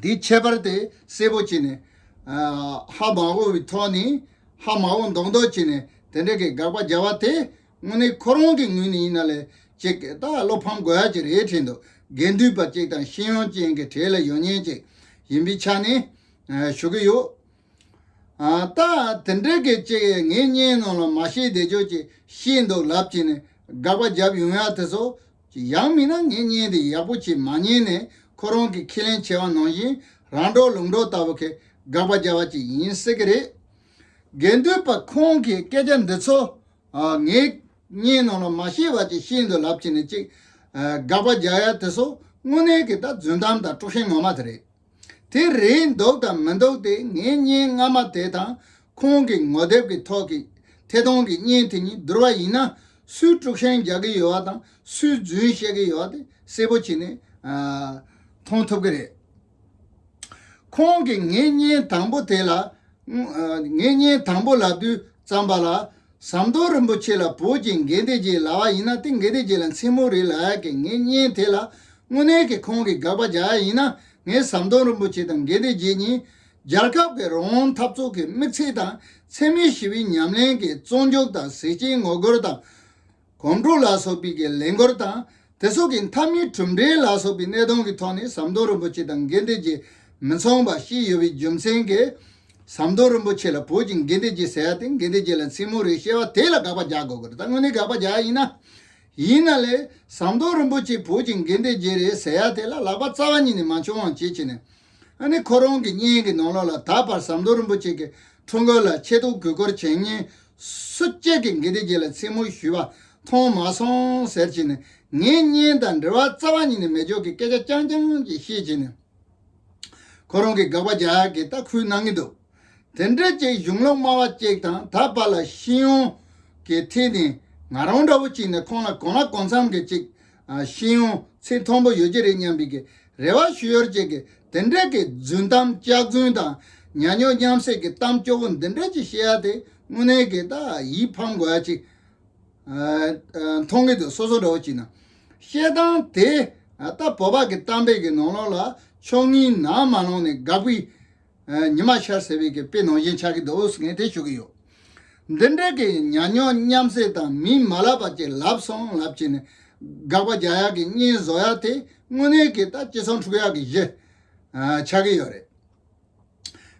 འདིའི་ཁྱད་པར་དེ་གསལ་པོ་བྱས་ནས། ཨ། ཧ་མ་གོ་བའི་ཐོག་ནས་ཧ་མ་གོ་མདོག་མདོག་བྱས་ནས་དེ་འདྲ་གི་དགག་པ་རྒྱག་པ་དེ་དངོས་གནས་ཁོ་རང་གི་ངོས་ནས་ཡིན་ན་ལས་ཅིག་ད་བློ་ཕམ་དགོས་ཡ་ཅིག་རེད་དྲན་འདུག་དགེ་འདུན་པ་ཅིག་དང་ཤེས་ཡོན་ཅན་གྱི་གྲས་ལ་ཡོད་མཁན་ཅིག་ཡིན་པའི་ཆ་ནས། ཨ། ཞུ་གི་ཡོད། ཨ། ད་དེ་འདྲ་གི་ཅིག་ངའི་བརྙན་ནང་ལ་མ་བཤད་བསྡད་རྒྱུ་ཅིག་བཤད་འདུག་ལབ་བྱས་ནས་དགག་པ་བརྒྱབ་ཡོང་ཡ་དེ་ཚོ། ཡང་མིན་ན་ངའི་བརྙན་དེ་ཡག་པོ་ཅིག་མ་ཉན་ནས་ཁོ་རང་གིས་ཁས་ལེན་བྱས་པ་ནང་བཞིན་རང་གྲོགས་ལུག་གྲོགས་ལྟ་བུ་གི་དགག་པ་རྒྱག་པ་ཅིག་ཡིན་སྲིད་ཀྱི་རེད། དགེ་འདུན་པ་ཁོང་གིས་སྐད་ཆ་འདི་ཚོ། ཨ། ངའི་བརྙན་ནང་ལ་མ་བཤད་པ་ཅིག་བཤད་འདུག་ལབ་བྱས་ནས་ཅིག་ཨ། དགག་པ་རྒྱག་ཡ་དེ་ཚོ་དངོས་གནས་ཀྱི་ད་རྫུན་གཏམ་དང་དཀྲུག་ཤིང་ངོ་མ་དེ་རེད། དེ་རེད་འདུག་དང་མི་འདུག་དེ་ངའི་བརྙན་སྔ་མ་དེ་དང་ཁོང་གི་ངོ་དེབ་ཀྱི་ཐོག་གི་ཐད་གཏོང་གི་བརྙན་དེ་གཉིས་བསྡུར་བ་ཡིན་ན་སུས་དཀྲུག་ཤིང་རྒྱག་གི་ཡོད་པ་དང་སུས་རྫུན་བཤད་ཀྱི་ཡོད་པ་དེ་གསལ་པོ་བྱས་ནས། ཨ། མཐོང་ཐུབ་ཀྱི་རེད། ཁོང་གིས་ངའི་བརྙན་དང་པོ་དེ་ལ། ཨ། ངའི་བརྙན་དང་པོ་ལབ་དུས་ཙམ་པ་ལ་ཟམ་གདོང་རིན་པོ་ཆེ་ལ་བོད་ཀྱི་དགེ་འདུན་བརྗེ་ལབ་པ་ཡིན་ན་དེ་དགེ་འདུན་བརྗེ་ལ་མཚན་མོ་རེད་ལབ་ཡག་གི་ངའི་བརྙན་དེ་ལ་དངོས་གནས་ཀྱི་ཁོང་གིས་དགག་པ་རྒྱག་ཡ་ཡིན་ན། ངས་ཟམ་གདོང་རིན་པོ་ཆེ་དང་དགེ་འདུན་བརྗེ་གཉིས་རྒྱལ་ཁབ་ཀྱི་རང་དབང་འཐབ་རྩོད་ཀྱི་དམིགས་ཚད་དང་འཚེ་མེད་ཞི་བའི་ཉམས་ལེན་གྱི་བཙོན་འཇུག་དང་ཟས་བཅད་ངོ་རྒོལ་དང་། གོམ་བགྲོད་ལ་སོགས་པའི་གི་ལས་འགུལ་དང་དེ་སོགས་ཀྱི་མཐའ་མའི་གྲུབ་འབྲས་ལ་སོགས་པའི་གནད་དོན་གྱི་ཐོག་ནས་ཟམ་གདོང་རིན་པོ་ཆེ་དང་དགེ་འདུན་བརྗེ་མི་མཚུངས་པ་བཤད་ཡོད་པའི་རྒྱུ་མཚན་གྱིས། ཟམ་གདོང་རིན་པོ་ཆེ་ལ་བོད་ཀྱི་དགེ་འདུན་བརྗེ་ཟེར་ཡ་དེ་དགེ་འདུན་བརྗེ་ལ་མཚན་མོ་རེད་ཞེས་པ་དེ་ལ་དགག་པ་རྒྱག་དགོས་ཀྱི་རེད། ད་དངོས་གནས་དགག་པ་རྒྱག་ཡ་ཡིན་ན། ཡིན་ན་ལས་ཟམ་གདོང་རིན་པོ་ཆེ་བོད་ཀྱི་དགེ་འདུན་བརྗེ་རེད་ཟེར་ཡ་དེ་ལ་ལག་པ་རྩ་བ་ཉིད་ནས་མ་འཆང་བ་བྱེད་ཅེས་ནས། ཨ་ནི་ཁོ་རང་གི་བརྙན་གྱི་ནང་ལོགས་ལ་ད་བར་ཟམ་གདོང་རིན་པོ་ཆེ་གི་འཁྲུངས་སྐར་ལ་ཆེ་བསྟོད་གུས་བཀུར་བྱེད་མཁན་སུ་གཅིག་གིས་དགེ་འདུན་བརྗེ་ལ་མཚན་མོ་ཞུས་པ་མཐོང་མ་སོང་ཟེར་བྱས་ནས། ངའི་བརྙན་དང་འབྲེལ་བ་རྩ་བ་ཉིད་ནས་མེད་ཅོག་གི་སྐད་ཆ་རྐྱང་རྐྱང་ཅིག་བཤད་བྱས་ནས། ཁོ་རང་གིས་དགག་པ་རྒྱག་ཡག་གི་ད་ཁུལ་གནང་གི་འདུག་དེ་འདྲ་ཅིག་གཞུང་ལུགས་སྨྲ་བ་ཅིག་དང་ད་བར་ལ་ཤེས་ཡོན་གྱི་ཐད་ནས་ང་རང་འདྲ་བོ་ཅིག་ནས་ཁོང་ལ་གང་ལ་གང་འཚམ་གྱི་ཅིག་ཨ། ཤེས་ཡོན་ཚད་མཐོན་པོ་ཡོད་ཀྱི་རེད་སྙམ་པའི་གི་རེ་བ་ཞུ་ཡོད་ཅིག་གི་དེ་འདྲ་གི་རྫུན་གཏམ་སྐྱག་རྫུན་དང་ཉག་ཉོག་མཉམ་བསྲེས་ཀྱི་གཏམ་སྐྱོ་བོ་འདི་འདྲ་ཅིག་བཤད་ཡ་དེ་དངོས་གནས་གི་ད་ཡིད་ཕམ་དགོས་ཡ་ཅིག་ཨ། ཨ། མཐོང་གི་འདུག་སོ་སོ་འདྲ་བོ་ཅིག་ན། བཤད་སྟངས་དེ། ཨ། ད་བོད་པ་གི་གཏམ་དཔེ་གི་ནང་ལོགས་ལ་ཆོ་ངེའི་ནང་མ་ལངས་ནས་དགག་པའི། ཨ། ཉི་མ་ཤར་ཟེར་བའི་གི་དཔེ་ནང་བཞིན་ཆགས་ཀྱི་འདུག་ངས་དེ་ཞུ་གི་ཡོད། འདི་འདྲ་གི་ཉག་ཉོག་མཉམ་བསྲེས་དང་མིས་མ་ལབ་པ་ཅིག་ལབ་སོང་ལབ་བྱས་ནས་དགག་པ་རྒྱག་ཡག་གི་བརྙན་བཟོ་ཡག་དེ་དངོས་གནས་ཀྱི་ད་སྤྱི་ཚོགས་འཁྲུག་ཡག་གི་གཞི། ཨ། ཆགས་ཀྱི་ཡོད་རེད།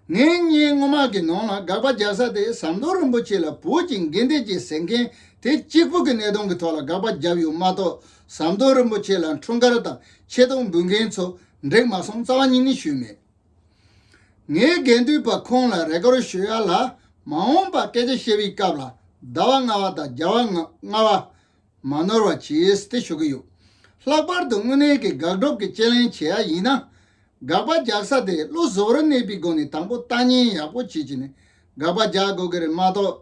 ངའི་བརྙན་སྔོན་མ་གི་ནང་ལ་དགག་པ་རྒྱག་ས་དེ་ཟམ་གདོང་རིན་པོ་ཆེ་ལ་བོད་ཀྱི་དགེ་འདུན་བརྗེ་ཟེར་མཁན་དེ་གཅིག་པུ་གི་གནད་དོན་གྱི་ཐོག་ལ་དགག་པ་བརྒྱབ་ཡོད་མ་གཏོགས་ཟམ་གདོང་རིན་པོ་ཆེ་ལ་འཁྲུངས་སྐར་དང་ཆེ་མཐོང་འབུལ་མཁན་ཚོ་འགྲིག་མ་སོང་རྩ་བ་ཉིད་ནས་ཞུས་མེད། ངས་དགེ་འདུན་པ་ཁོང་ལ་རེ་སྐུལ་ཞུ་ཡ་ལ། མ་འོངས་པ་སྐད་ཆ་བཤད་པའི་སྐབས་ལ་ཟླ་བ་ལྔ་པ་དང་རྒྱལ་བ་ལྔ་པ་མ་ནོར་བ་གྱིས་དེ་ཞུ་གི་ཡོད། ལྷག་པར་དུ་དངོས་གནས་ཀྱི་དགག་སྒྲུབ་ཀྱི་དཔྱད་གླེང་བྱེད་ཡ་ཡིན་ན། དགག་པ་རྒྱག་ས་དེ་བློ་གཟུ་བོར་གནས་པའི་སྒོ་ནས་དང་པོ་ལྟ་ཉན་ཡག་པོ་བྱེད་ཀྱི་ནས་དགག་པ་རྒྱག་དགོས་ཀྱི་རེད་མ་གཏོགས།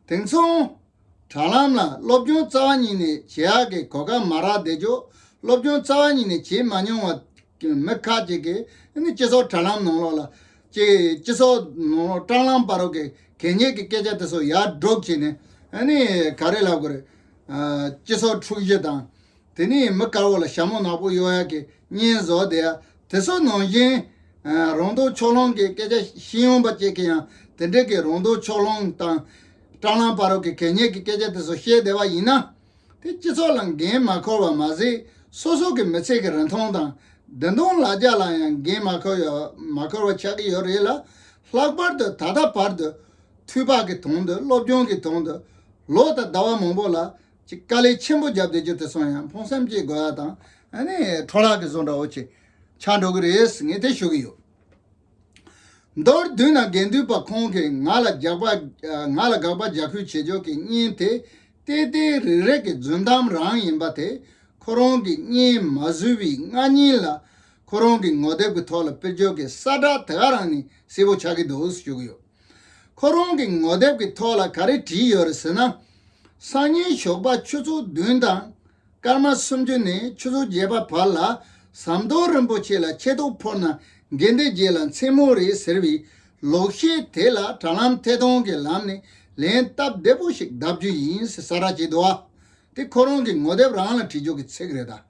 དེང་སང་། དྲ་ལམ་ལ་སློབ་སྦྱོང་རྩ་བ་ཉིད་ནས་བྱེད་ཡག་གི་གོ་སྐབས་མ་རག་བསྡད་ཀྱོག་སློབ་སྦྱོང་རྩ་བ་ཉིད་ནས་བྱེད་མ་མྱོང་བ་མི་ཁག་ཅིག་གིས་ནི་སྤྱི་ཚོགས་དྲ་ལམ་ནང་ལོགས་ལ་ཅིག་སྤྱི་ཚོགས་ནང་ལོགས་སྲང་ལམ་བར་རོགས་ཀྱི་གད་སྙིགས་ཀྱི་སྐད་ཆ་དེ་ཚོ་ཡར་སྒྲོག་བྱས་ནས་ཨ་ནི་ག་རེ་ལབ་དགོས་རེད། ཨ། སྤྱི་ཚོགས་འཁྲུག་གཞི་དང་། དེ་ནས་མི་དཀར་པོ་ལ་ཞྭ་མོ་ནག་པོ་གཡོག་ཡག་གི་བརྙན་བཟོ་བསྡད་ཡ་དེ་ཚོ་ནང་བཞིན། ཨ། རང་རྟོགས་ཕྱོགས་ལྷུང་གི་སྐད་ཆ་ཤེས་ཡོན་པ་ཅིག་གིས་ཡང་དེ་འདྲའི་གི་རང་རྟོགས་ཕྱོགས་ལྷུང་དང་སྲང་ལམ་བར་རོགས་ཀྱི་གད་སྙིགས་ཀྱི་སྐད་ཆ་དེ་ཚོ་བཤད་བསྡད་པ་ཡིན་ན། དེ་སྤྱི་ཚོགས་ལ་འགན་མ་འཁུར་བ་མ་ཟད་སོ་སོ་གི་མི་ཚེ་གི་རིན་ཐང་དང་བདེན་དོན་ལ་རྒྱ་ལ་ཡང་འགན་མ་འཁུར་ཡ་མ་འཁུར་བ་ཆགས་ཀྱི་ཡོད་རེད་ལ། ལྷག་པར་དུ་ད་ལྟ་བར་དུ་འཐུས་པ་གི་དོན་དུ་སློབ་སྦྱོང་གི་དོན་དུ་ལོ་དང་ཟླ་བ་མང་པོ་ལ། ཅིག་དཀའ་ལས་ཆེན་པོ་བརྒྱབ་བསྡད་རྒྱུ་དེ་ཚོ་ཡང་ཕུང་གསུམ་གྱི་དགོས་ཡ་དང་ཨ་ནི་འཕྲོ་བརླག་གི་བཟོ་འདྲ་བོ་ཅིག་ཆགས་འགྲོ་གི་རེད་ངས་དེ་ཞུ་གི་ཡོད། མདོར་བསྡུས་ན་དགེ་འདུན་པ་ཁོང་གིས་ང་ལ་རྒྱག་པ། ང་ལ་དགག་པ་རྒྱག་ཁུལ་བྱེད་རྒྱུ་གི་བརྙན་དེ་ཏེ་ཏེ་རེ་རེ་གི་རྫུན་གཏམ་རང་ཡིན་པ་དེ་ཁོ་རང་གི་བརྙན་མ་བཟོས་པའི་སྔ་ཉིན་ལ་ཁོ་རང་གི་ངོ་དེབ་ཀྱི་ཐོག་ལ་སྤེལ་རྒྱུ་གི་གསལ་བསྒྲགས་དེ་ག་རང་ནས་གསལ་པོ་ཆགས་ཀྱི་འདུག་ཞུ་གི་ཡོད། ཁོ་རང་གི་ངོ་དེབ་ཀྱི་ཐོག་ལ་ག་རེ་བྲིས་ཡོད་རེད་ཟེར་ན། སང་ཉིན་ཞོགས་པ་ཆུ་ཚོད་བདུན་དང་སྐར་མ་སུམ་ཅུ་ནས་ཆུ་ཚོད་བརྒྱད་པ་བར་ལ་ཟམ་གདོང་རིན་པོ་ཆེ་ལ་ཆེ་མཐོང་ཕོག་ན་དགེ་འདུན་བརྗེ་ལ་མཚན་མོ་རེད་ཟེར་བའི་ལོག་བཤད་དེ་ལ་དྲ་ལམ་ཐད་གཏོང་གི་ལམ་ནས་ ལན་སྟབས་བདེ་པོ་ཞིག་གདབ་རྒྱུ་ཡིན་ཟེར་གསལ་བསྒྲགས་བྱས་འདུག་བ། དེ་ཁོ་རང་གི་ངོ་དེབ་རང་ལ་བྲིས་རྒྱུ་གི་ཚིག་རེད་ད།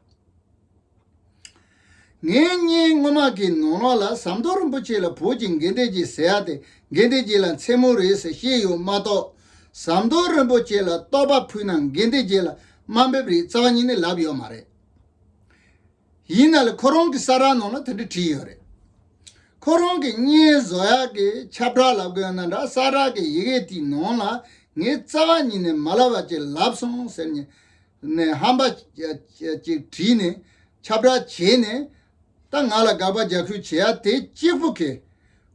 ངའི་བརྙན་སྔོན་མ་གི་ནང་ལོགས་ལ་ཟམ་གདོང་རིན་པོ་ཆེ་ལ་བོད་ཀྱི་དགེ་འདུན་གྱི་ཟེར་ཡ་དེ་དགེ་འདུན་གྱི་ལ་མཚན་མོ་རེད་ཟེར་བཤད་ཡོད་མ་གཏོགས། ཟམ་གདོང་རིན་པོ་ཆེ་ལ་བསྟོད་པ་ཕུལ་ན་དགེ་འདུན་གྱི་ལ་དམའ་འབེབས་རེད་རྩ་བ་ཉིད་ནས་ལབ་ཡོད་མ་རེད། ཡིན་ན་ལ་ཁོ་རང་གི་གསལ་བསྒྲགས་ནང་ལ་དེ་འདྲ་བྲིས་ཡོད་རེད། ཁོ་རང་གི་བརྙན་བཟོ་ཡག་གི་ཁྱབ་བསྒྲགས་ལབ་དགོས་ན་འདྲ་གསལ་བསྒྲགས་ཀྱི་ཡི་གེ་དེའི་ནང་ལ་ངས་རྩ་བ་ཉིད་ནས་མ་ལབ་པ་ཅིག་ལབ་སོང་ཟེར་ནས་ནས་ཧམ་པ་ཅིག་བྲིས་ནས་ཁྱབ་བསྒྲགས་བྱས་ནས། ད་ང་ལ་དགག་པ་རྒྱག་ཁུལ་བྱེད་ཡ་དེ་གཅིག་པུ་གིས་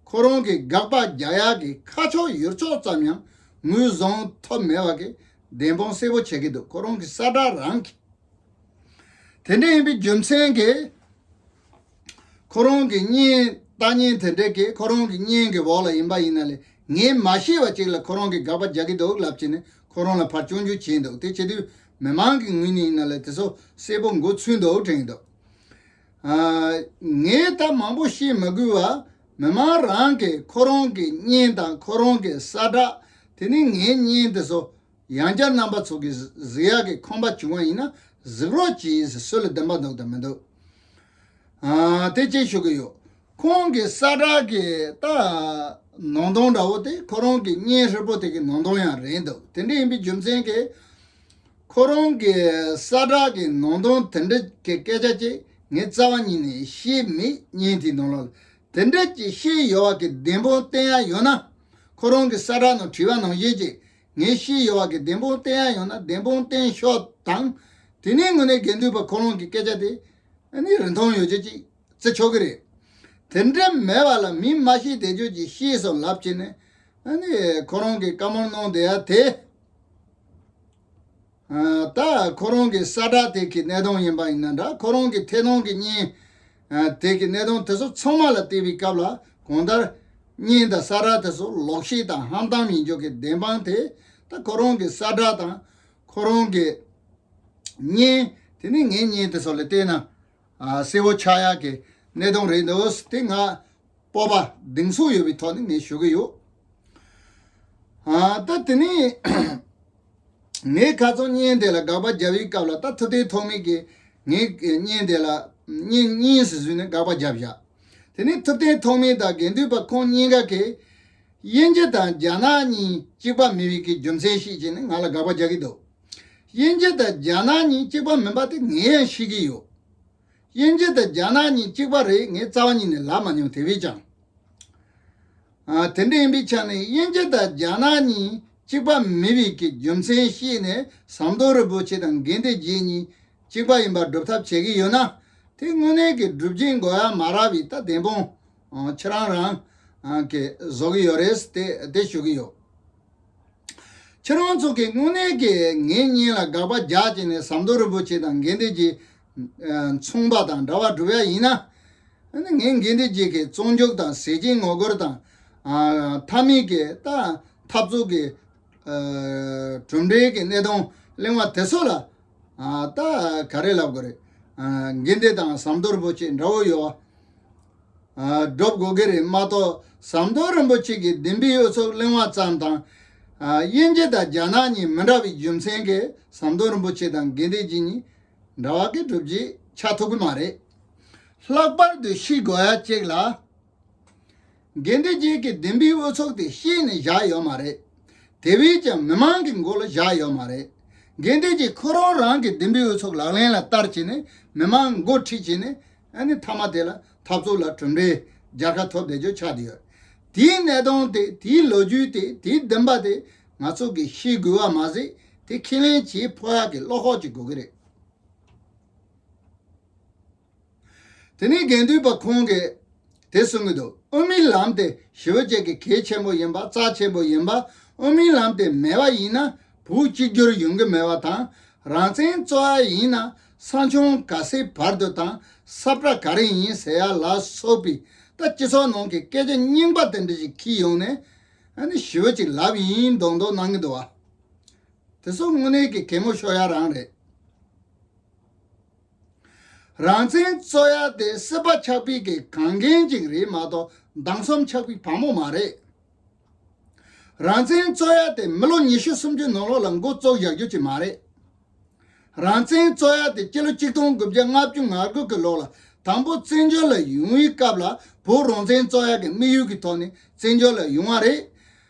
ཁོ་རང་གི་དགག་པ་རྒྱག་ཡག་གི་ཁ་ཕྱོགས་ཡུལ་ཕྱོགས་ཙམ་ཡང་ངོས་བཟུང་ཐུབ་མེད་པ་གི་བདེན་དཔང་གསལ་པོ་བྱེད་ཀྱི་འདུག་ཁོ་རང་གི་གསལ་བསྒྲགས་རང་གིས། དེ་འདྲ་ཡིན་པའི་རྒྱུ་མཚན་གྱིས་ཁོ་རང་གི་བརྙན་ལྟ་བརྙན་དེ་འདྲ་གིས་ཁོ་རང་གི་བརྙན་གྱི་འོག་ལ་ཡིན་པ་ཡིན་ན་ལས་ངས་མ་ཤེས་པ་ཅིག་ལ་ཁོ་རང་གིས་དགག་པ་རྒྱག་གི་འདུག་ལབ་བྱས་ནས་ཁོ་རང་ལ་ཕར་སྐྱོན་བརྗོད་བྱས་འདུག་དེ་བྱེད་དུས་མི་མང་གི་ངོས་ནས་ཡིན་ན་ལས་དེ་ཚོ་གསལ་པོ་མགོ་ཚོས་འདུག་དྲན་གྱི་འདུག་ཨ། ངས་ད་མང་པོ་བཤད་མི་དགོས་པ། མི་མང་རང་གིས་ཁོ་རང་གི་བརྙན་དང་ཁོ་རང་གི་གསལ་བསྒྲགས། དེ་ནི་ངའི་བརྙན་དེ་ཚོ་ཡང་བསྐྱར་རྣམ་པ་ཚོ་གིས་གཟིགས་ཡག་གི་ཁོམ་པ་བྱུང་བ་ཡིན་ན་གཟིགས་རོགས་གྱིས་ཟེར་སུ་ལ་བདེན་པ་འདུག་དང་མི་འདུག་ཨ། དེ་ཅིག་ཞུ་གི་ཡོད། ཁོང་གི་གསལ་བསྒྲགས་ཀྱི་ད་ནང་དོན་འདྲ་བོ་དེ་ཁོ་རང་གི་བརྙན་ཧྲིལ་པོ་དེ་གི་ནང་དོན་ཡང་རེད་འདུག་དེ་འདྲ་ཡིན་པའི་རྒྱུ་མཚན་གྱིས། ཁོ་རང་གི་གསལ་བསྒྲགས་ཀྱི་ནང་དོན་དེ་འདྲ་གི་སྐད་ཆ་ཅིག་ངས་རྩ་བ་ཉིད་ནས་ཤེས་མེད། བརྙན་དེའི་ནང་ལོགས་ལ་དེ་འདྲ་ཅིག་ཤེས་ཡོད་པ་གི་བདེན་དཔང་བསྟན་ཡ་ཡོད་ན། ཁོ་རང་གི་གསལ་བསྒྲགས་ནང་བྲིས་པ་ནང་བཞིན་ཅིག་ངས་ཤེས་ཡོད་པ་གི་བདེན་དཔང་བསྟན་ཡ་ཡོད་ན་བདེན་དཔང་བསྟན་ཤོག་དང་། དེ་ནས་དངོས་གནས་དགེ་འདུན་པ་ཁོ་རང་གི་སྐད་ཆ་དེ་ཨ་ནི་རིན་ཐང་ཡོད་རྒྱུ་ཅིག་བརྩི་ཆོག་གི་རེད། དེ་འདྲ་མེད་པ་ལ་མི་མ་ཤེས་བསྡད་རྒྱུ་ཅིག་ཤེས་སོང་ལབ་བྱས་ནས་ཨ་ནི་ཁོ་རང་གི་བཀའ་མོལ་གནང་བསྡད་ཡ་དེ། ཨ། ད་ཁོ་རང་གི་གསལ་བསྒྲགས་དེ་གི་གནད་དོན་ཡིན་པ་ཡིན་ན་འདྲ། ཁོ་རང་གི་ཐད་གཏོང་གི་བརྙན། ཨ། དེ་གི་གནད་དོན་དེ་ཚོ་ཚང་མ་ལ་བལྟས་པའི་སྐབས་ལ་གང་ལྟར་བརྙན་དང་གསལ་བསྒྲགས་དེ་ཚོ་ལོག་བཤད་དང་ཧམ་གཏམ་ཡིན་རྒྱུ་གི་བདེན་དཔང་དེ་ད་ཁོ་རང་གི་གསལ་བསྒྲགས་དང་ཁོ་རང་གི་བརྙན། དེ་ནས་ངའི་བརྙན་དེ་ཚོ་ལ་བལྟས་ན། ཨ། གསལ་པོ་ཆགས་ཡག་གི་གནད་དོན་རེད་འདུག་དེ་ང་སྤོབས་པ་གདེང་ཚོད་ཡོད་པའི་ཐོག་ནས་ངས་ཞུ་གི་ཡོད། ཨ། ད་དེ་ནས་ངས་ཁ་སང་བརྙན་དེ་ལ་དགག་པ་བརྒྱབ་པའི་སྐབས་ལ་ད་ཐུབ་བསྟན་ཐོགས་མེད་ཀྱིས་ངའི་བརྙན་དེ་ལ་བརྙན་གཉིས་སུ་བཟོས་ནས་དགག་པ་བརྒྱབ་བཞག་དེ་ནས་ཐུབ་བསྟན་ཐོགས་མེད་དང་དགེ་འདུན་པ་ཁོང་གཉིས་ཀ་གིས་དབྱིན་ཇི་དང་རྒྱ་ནག་གཉིས་གཅིག་པ་མིན་པའི་གི་རྒྱུ་མཚན་ཤེས་བྱས་ནས་ང་ལ་དགག་པ་རྒྱག་གི་འདུག་དབྱིན་ཇི་དང་རྒྱ་ནག་གཉིས་གཅིག་པ་མིན་པ་དེ་ངས་ཡང་ཤེས་ཀྱི་ཡོད། དབྱིན་ཇི་དང་རྒྱ་ནག་གཉིས་གཅིག་པ་རེད་ངས་རྩ་བ་ཉིད་ནས་ལབ་མ་མྱོང་དེ་བས་ཀྱང་། ཨ། དེ་འདྲ་ཡིན་པའི་ཆ་ནས་དབྱིན་ཇི་དང་རྒྱ་ནག་གཉིས་གཅིག་པ་མིན་པའི་གི་རྒྱུ་མཚན་ཤེས་ནས་ཟམ་གདོང་རིན་པོ་ཆེ་དང་དགེ་འདུན་རྗེ་གཉིས་གཅིག་པ་ཡིན་པར་སྒྲུབ་ཐབས་བྱེད་ཀྱི་ཡོད་ན། དེ་དངོས་གནས་ཀྱི་སྒྲུབ་བྱེད་འགོག་ཡ་མ་རག་པའི་ད་བདེན་དཔང་ཁྱེད་རང་རང་གིས་བཟོ་གི་ཡོད་རེད་དེ་དེ་ཞུ་གི་ཡོད། ཁྱེད་རང་ཚོ་གིས་དངོས་གནས་ཀྱི་ངའི་བརྙན་ལ་དགག་པ་རྒྱག་བྱས་ནས་ཟམ་གདོང་རིན་པོ་ཆེ་དང་དགེ་འདུན་གྱི་མཚུངས་པ་དང་འདྲ་བ་སྒྲུབ་ཡ་ཡིན་ན། ཨ་ནི་ངས་དགེ་འདུན་གྱི་གི་བཙོན་འཇུག་དང་ཟས་བཅད་ངོ་རྒོལ་དང་། ཨ། མཐའ་མའི་གི་ད་འཐབ་རྩོད་ཀྱི་ཨ། གྲུབ་འབྲས་ཀྱི་གནད་དོན་གླེང་བ་དེ་ཚོ་ལ། ཨ། ད་ག་རེ་ལབ་དགོས་རེད། ཨ། དགེ་འདུན་དང་ཟམ་གདོང་རིན་པོ་ཆེ་འདྲ་བོ་ཡོད། ཨ། སྒྲུབ་དགོས་ཀྱི་རེད་མ་གཏོགས་ཟམ་གདོང་རིན་པོ་ཆེ་གིས་བདེན་པའི་ཨུ་ཚུགས་གླེང་བ་ཙམ་དང་། ཨ། དབྱིན་ཇི་དང་རྒྱ་ནག་གཉིས་མི་འདྲ་བའི་རྒྱུ་མཚན་གྱིས་ཟམ་གདོང་རིན་པོ་ཆེ་དང་དགེ་འདུན་གྱི་གཉིས་འདྲ་བ་གི་སྒྲུབ་བྱེད་ཆགས་ཐུབ་ཀྱི་མ་རེད། ལྷག་པར་དུ་ཤེས་དགོས་ཡ་གཅིག་ལ། དགེ་འདུན་གྱི་གི་བདེན་པའི་ཨུ་ཚུགས་དེ་ཤེས་ནས་བཞག་ཡོད་མ་རེད། དེ་བས་ཀྱང་མི་མང་གི་མགོ་ལ་བཞག་ཡོད་མ་རེད། དགེ་འདུན་གྱིས་ཁོ་རང་རང་གི་བདེན་པའི་ཨུ་ཚུགས་ལག་ལེན་ལ་བསྟར་བྱས་ནས་མི་མང་མགོ་ཁྲིད་བྱས་ནས་ཨ་ནི་མཐའ་མ་དེ་ལ་འཐབ་རྩོད་ལ་གྲུབ་འབྲས་རྒྱལ་ཁ་ཐོབ་བསྡད་རྒྱུ་ཆགས་བསྡད་ཡོད། དེའི་གནད་དོན་དེ་དེའི་ལོ་རྒྱུས་དེ་དེའི་བདེན་པ་དེ་ང་ཚོ་གིས་ཤེས་དགོས་པ་མ་ཟད་དེ་ཁས་ལེན་བྱེད་ཕོད་ཡག་གི་བློ་ཁོག་ཅིག་དགོས་ཀྱི་རེད། དེ་ནས་དགེ་འདུན་པ་ཁོང་གིས་དེ་གསུང་གི་འདུག་དབུ་མའི་ལམ་དེ་ཞི་བ་ཅན་གྱི་གལ་ཆེན་པོ་ཡིན་པ་རྩ་ཆེན་པོ་ཡིན་པ། དབུ་མའི་ལམ་དེ་མེད་པ་ཡིན་ན་བོད་གཅིག་གྱུར་ཡོང་གི་མེད་པ་དང་། རང་བཙན་རྩོད་ཡ་ཡིན་ན་ས་མཚམས་ག་ཚད་བར་དུ་དང་ས་བཀྲ་ག་རེ་ཡིན་ཟེར་ཡ་ལ་སོགས་པའི་ད་སྤྱི་ཚོགས་ནང་གི་སྐད་ཆ་རྙིང་པ་དེ་འདྲ་ཞིག་འཁྱེར་ཡོང་ནས་ཨ་ནི་ཞི་བ་ཅིག་ལབ་ཡིན་མདོག་མདོག་གནང་གི་འདུག་བ། དེ་ཚོ་དངོས་གནས་ཀྱི་གད་མོ་ཤོར་ཡ་རང་རེད། རང་བཙན་རྩོད་ཡ་དེ་སྲིད་པ་ཆགས་པའི་གི་གང་རྒན་ཅིག་རེད་མ་གཏོགས་མདང་སུམ་ཆགས་པའི་བ་མོ་མ་རེད། རང་བཙན་རྩོད་ཡ་དེ་མི་ལོ་ཉི་ཤུ་སུམ་ཅུ་ནང་ལོགས་ལ་འགོ་བཙུགས་བཞག་རྒྱུ་ཅིག་མ་རེད། རང་བཙན་རྩོད་ཡ་དེ་སྤྱི་ལོ་ཆིག་སྟོང་དགུ་བརྒྱ་ལྔ་བཅུ་ང་དགུ་གི་ལོ་ལ་དང་པོ་བཙན་བྱོལ་ལ་ཡོང་བའི་སྐབས་ལ་བོད་རང་བཙན་རྩོད་ཡ་གི་དམིགས་ཡུལ་གྱི་ཐོག་ནས་བཙན་བྱོལ་ལ་ཡོང་བ་རེད།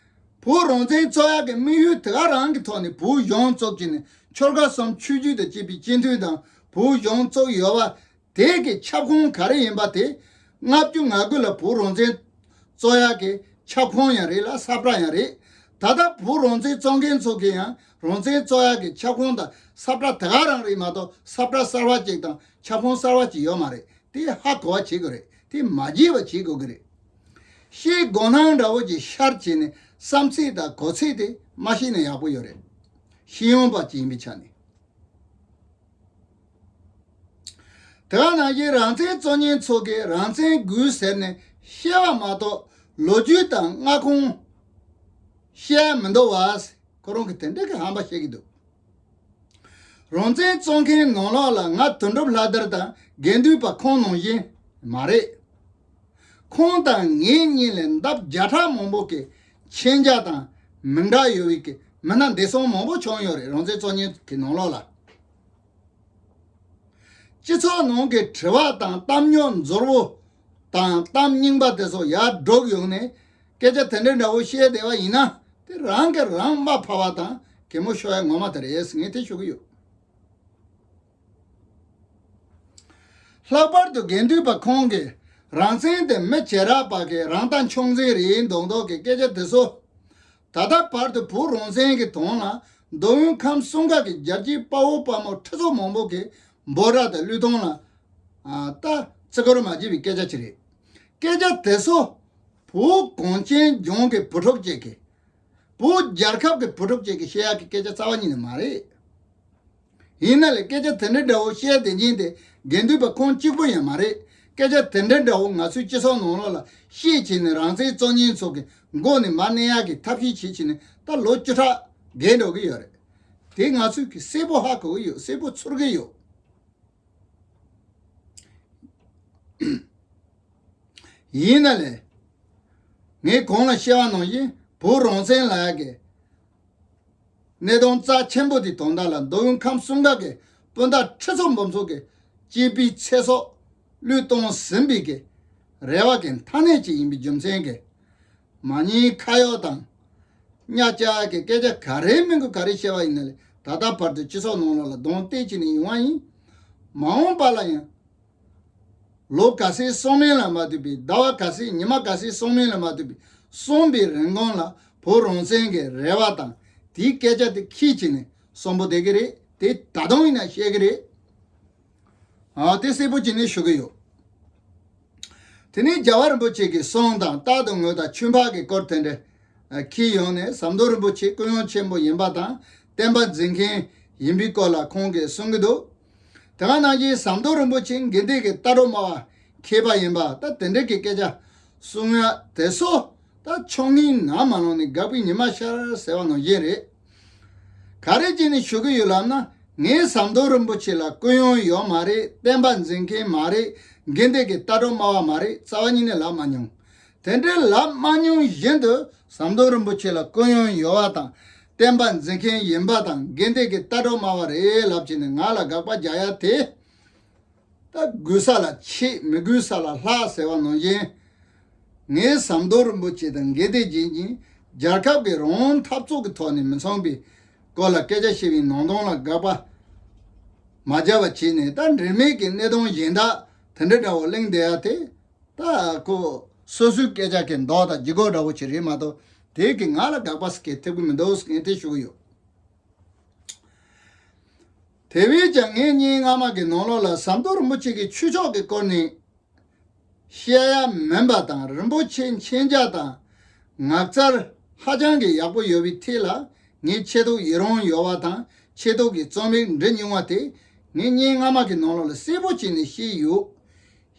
བོད་རང་བཙན་རྩོད་ཡ་གི་དམིགས་ཡུལ་དེ་ག་རང་གི་ཐོག་ནས་བོད་གཞུང་བཙུགས་ཀྱི་ནས་ཆོལ་ཁ་གསུམ་ཆོས་བརྒྱུད་དང་བཅས་པའི་སྤྱི་འཐུས་དང་བོད་གཞུང་བཙུགས་ཡོད་པ། དེ་གི་ཁྱབ་ཁོངས་ག་རེ་ཡིན་པ་དེ། ལྔ་བཅུ་ང་དགུ་ལ་བོད་རང་བཙན་རྩོད་ཡག་གི་ཁྱབ་ཁོངས་ཡང་རེད་ལ་ས་བཀྲ་ཡང་རེད། ད་ལྟ་བོད་རང་བཙན་རྩོད་མཁན་ཚོ་གི་ཡང་རང་བཙན་རྩོད་ཡག་གི་ཁྱབ་ཁོངས་དང་ས་བཀྲ་དེ་ག་རང་རེད་མ་གཏོགས་ས་བཀྲ་གསར་བ་ཅིག་དང་ཁྱབ་ཁོངས་གསར་བ་ཅིག་ཡོད་མ་རེད། དེ་ཧ་གོ་བ་བྱེད་དགོས་རེད། དེ་མ་བརྗེད་པ་བྱེད་དགོས་ཀྱི་རེད། ཤེས་དགོས་སྣང་འདྲ་བོ་ཅིག་ཤར་བྱས་ནས་བསམ་ཚུལ་དང་གོ་ཚུལ་དེ་མ་ཤེས་ན་ཡག་པོ་ཡོད་རེད། ཤེས་ཡོན་པ་ཅིག་ཡིན་པའི་ཆ་ནས། དེ་ག་ནང་བཞིན་རང་བཙན་རྩོད་མཁན་ཚོ་གིས་རང་བཙན་དགོས་ཟེར་ནས་བཤད་པ་མ་གཏོགས་ལོ་རྒྱུས་དང་མངའ་ཁོངས་བཤད་མི་འདུག་བ། ཁོ་རང་གིས་དེ་འདྲ་གི་ཧམ་པ་བཤད་ཀྱི་འདུག་རང་བཙན་རྩོད་མཁན་ནང་ལོགས་ལ་ང་དོན་གྲུབ་ལྷ་དར་དང་དགེ་འདུན་པ་ཁོང་ནང་བཞིན་མ་རེད། ཁོང་དང་ངེད་གཉིས་ལས་ལྡབ་བརྒྱ་ཕྲག་མང་པོ་གི་མཁྱེན་རྒྱ་དང་མི་འདྲ་ཡོད་པའི་གི་མི་སྣ་བདེ་སོང་མང་པོ་བྱུང་ཡོད་རེད། རང་བཙན་རྩོད་མཁན་གི་ནང་ལོགས་ལ། སྤྱི་ཚོགས་ནང་གི་དྲི་བ་དང་གཏམ་རྙོག་འཛོར་བོ་དང་གཏམ་རྙིང་པ་དེ་ཚོ་ཡར་སྒྲོག་ཡོང་ནས་སྐད་ཆ་དེ་འདྲ་འདྲ་བོ་བཤད་བསྡད་པ་ཡིན་ན་དེ་རང་གིས་རང་དམའ་ཕབ་པ་དང་གད་མོ་ཤོར་ཡ་ངོ་མ་དེ་རེད་ངས་དེ་ཞུ་གི་ཡོད། ལྷག་པར་དུ་དགེ་འདུན་པ་ཁོང་གིས་རང་བཙན་དེ་མི་བྱེ་བྲག་པ་གི་རང་ལྟ་མཆོག་འཛིན་རེད་མདོག་མདོག་གི་སྐད་ཆ་དེ་ཚོ། ད་ལྟ་བར་དུ་བོད་རང་བཙན་གྱི་དོན་ལ་མདོ་དབུས་ཁམས་གསུམ་ཀ་གི་རྒྱལ་གཅེས་དཔའ་བོ་དཔའ་མོ་ཁྲི་ཚོ་མང་པོ་གིས་འབོད་སྒྲ་དང་བློས་གཏོང་ལ་ད་བརྩི་བཀུར་མ་བྱས་པའི་སྐད་ཆ་ཅིག་རེད། སྐད་ཆ་དེ་ཚོ་བོད་གངས་ཅན་ལྗོངས་ཀྱི་བུ་ཕྲུག་ཅིག་གིས། བོད་རྒྱལ་ཁབ་ཀྱི་བུ་ཕྲུག་ཅིག་གིས་བཤད་ཡག་གི་སྐད་ཆ་རྩ་བ་ཉིད་ནས་མ་རེད། ཡིན་ན་ལས་སྐད་ཆ་དེ་འདྲ་འདྲ་བོ་བཤད་བསྡད་མཁན་དེ་དགེ་འདུན་པ་ཁོང་གཅིག་པུ་ཡང་མ་རེད། སྐད་ཆ་དེ་འདྲ་འདྲ་བོ་ང་ཚོའི་སྤྱི་ཚོགས་ནང་ལོགས་ལ་བཤད་བྱས་ནས་རང་བཙན་རྩོད་མཁན་ཚོ་གི་མགོ་ནས་མར་གནོན་ཡག་གི་ཐབས་ཤེས་བྱེད་བྱས་ནས་ད་ལོ་བཅུ་ཕྲག་བརྒལ་འགྲོ་གི་ཡོད་རེད། དེ་ང་ཚོས་གི་གསལ་པོ་ཧ་གོ་གི་ཡོད། གསལ་པོ་ཚོར་གི་ཡོད། ཡིན་ན་ལས། ངས་གོང་ལ་བཤད་པ་ནང་བཞིན་བོད་རང་བཙན་ལབ་ཡག་གི་གནད་དོན་རྩ་ཆེན་པོ་དེ་དོན་དག་ལ་མདོ་དབུས་ཁམས་གསུམ་ཀ་གི་སྤུན་ཟླ་ཁྲི་ཚོ་འབུམ་ཚོ་གི་གཅེས་པའི་ཚེ་སྲོག་བློས་གཏོང་ཟིན་པའི་གི་རེ་བ་གི་མཐའ་གནད་ཅིག་ཡིན་པའི་རྒྱུ་མཚན་གི། མ་ཉེས་ཁ་གཡོག་དང་། གཉའ་བཅག་གི་སྐད་ཆ་ག་རེ་མིན་གི་ག་རེ་བཤད་པ་ཡིན་ན་ལས་ད་ལྟ་བར་དུ་སྤྱི་ཚོགས་ནང་ལོགས་ལ་གདོང་གཏད་བྱས་ནས་ཡོང་བ་ཡིན། མ་འོངས་པ་ལ་ཡང་། ལོ་ག་ཚོད་སོང་མིན་ལ་མ་ལྟོས་པའི་ཟླ་བ་ག་ཚོད་ཉི་མ་ག་ཚོད་སོང་མིན་ལ་མ་ལྟོས་པའི་སོང་པའི་རིང་གོང་ལ་བོད་རང་བཙན་གྱི་རེ་བ་དང་དེའི་སྐད་ཆ་དེ་ཁྱེར་བྱས་ནས་གསོན་པོ་བསྡད་ཀྱི་རེད། དེ་ད་དུང་ཡིན་ན་བཤད་ཀྱི་རེད། ཨ་དེ་གསལ་པོ་བྱས་ནས་ཞུ་གི་ཡོད། དེ་ནས་རྒྱལ་བ་རིན་པོ་ཆེ་གི་གསུང་དང་རྟག་ཏུ་ངུ་དང་ཆོས་འཕགས་ཀྱི་སྐོར་དེ་འདྲ་འཁྱེར་ཡོང་ནས་ཟམ་གདོང་རིན་པོ་ཆེ་སྐུ་ཡོན་ཆེན་པོ་ཡིན་པ་དང་བསྟན་པ་འཛིན་མཁན་ཡིན་པའི་སྐོར་ལ་ཁོང་གིས་གསུང་གི་འདུག་དེ་ག་ནང་བཞིན་ཟམ་གདོང་རིན་པོ་ཆེ་དགེ་ལྡན་གྱི་ལྟ་གྲུབ་སྨྲ་བ་མཁས་པ་ཡིན་པ་ད་དེ་འདྲ་གི་སྐད་ཆ་གསུང་ཡ་དེ་ཚོ་ད་ཆོ་ངེའི་ནང་མ་ལངས་ནས་དགག་པའི་ཉི་མ་ཤར་ཟེར་བ་ནང་བཞིན་རེད། ག་རེ་བྱས་ནས་ཞུ་གི་ཡོད་ལབ་ན། ངས་ཟམ་གདོང་རིན་པོ་ཆེ་ལ་སྐུ་ཡོན་ཡོད་མ་རེད། བསྟན་པ་འཛིན་མཁན་མ་རེད། དགེ་འདུན་གྱི་ལྟ་གྲུབ་སྨྲ་བ་མ་རེད། རྩ་བ་ཉིད་ནས་ལབ་མ་མྱོང་། དེ་འདྲའི་ལབ་མ་མྱོང་བཞིན་དུ་ཟམ་གདོང་རིན་པོ་ཆེ་ལ་སྐུ་ཡོན་ཡོད་པ་དང་། བསྟན་པ་འཛིན་མཁན་ཡིན་པ་དང་དགེ་འདུན་གྱི་ལྟ་གྲུབ་སྨྲ་བ་རེད་ལབ་བྱས་ནས་ང་ལ་དགག་པ་རྒྱག་ཡ་དེ། ད་དགོས་ས་ལ་ཆེ་མི་དགོས་ས་ལ་ལྷག་ཟེར་བ་ནང་བཞིན། ངས་ཟམ་གདོང་རིན་པོ་ཆེ་དང་དགེ་ལྡན་རྗེས་ཀྱིས་རྒྱལ་ཁབ་ཀྱི་རང་དབང་འཐབ་རྩོད་ཀྱི་ཐོག་ནས་མི་ཚང་བའི་སྐོར་ལ་སྐད་ཆ་བཤད་པའི་ནང་དོན་ལ་དགག་པ་མ་བརྒྱབ་པ་བྱས་ནས་ད་འབྲེལ་མེད་ཀྱི་གནད་དོན་གཞན་དག་དེ་འདྲ་འདྲ་བོ་གླེང་བསྡད་ཡ་དེ་ད་ཁོ་སོ་སོའི་སྐད་ཆ་གི་མདོག་དང་ལྗིད་ཁོག་འདྲ་བོ་ཅིག་རེད་མ་གཏོགས་དེ་གི་ང་ལ་དགག་པ་ཟེར་མཁན་ཐེབས་ཀྱི་མི་འདུག་ཟེར་མཁན་དེ་ཞུ་གི་ཡོད། དེ་བས་ཀྱང་ངས་སྙིང་རྔ་མ་གི་ནང་ལོགས་ལ་ཟམ་གདོང་རིན་པོ་ཆེ་གི་ཆོས་ཕྱོགས་ཀྱི་སྐོར་ནས་བཤད་ཡ་མིན་པ་དང་རིན་པོ་ཆེ་མཁྱེན་རྒྱ་དང་ངག་རྩལ་ཧ་ཅང་གི་ཡག་པོ་ཡོད་པའི་ཐད་ལ་ངས་ཆེ་མཐོང་ཡི་རང་ཡོད་པ་དང་ཆེ་མཐོང་གི་རྩོམ་ཡིག་འབྲི་མྱོང་བ་དེ་ངས་སྙིང་རྔ་མ་གི་ནང་ལོགས་ལ་གསལ་པོ་བྱས་ནས་ཤེས་ཡོད།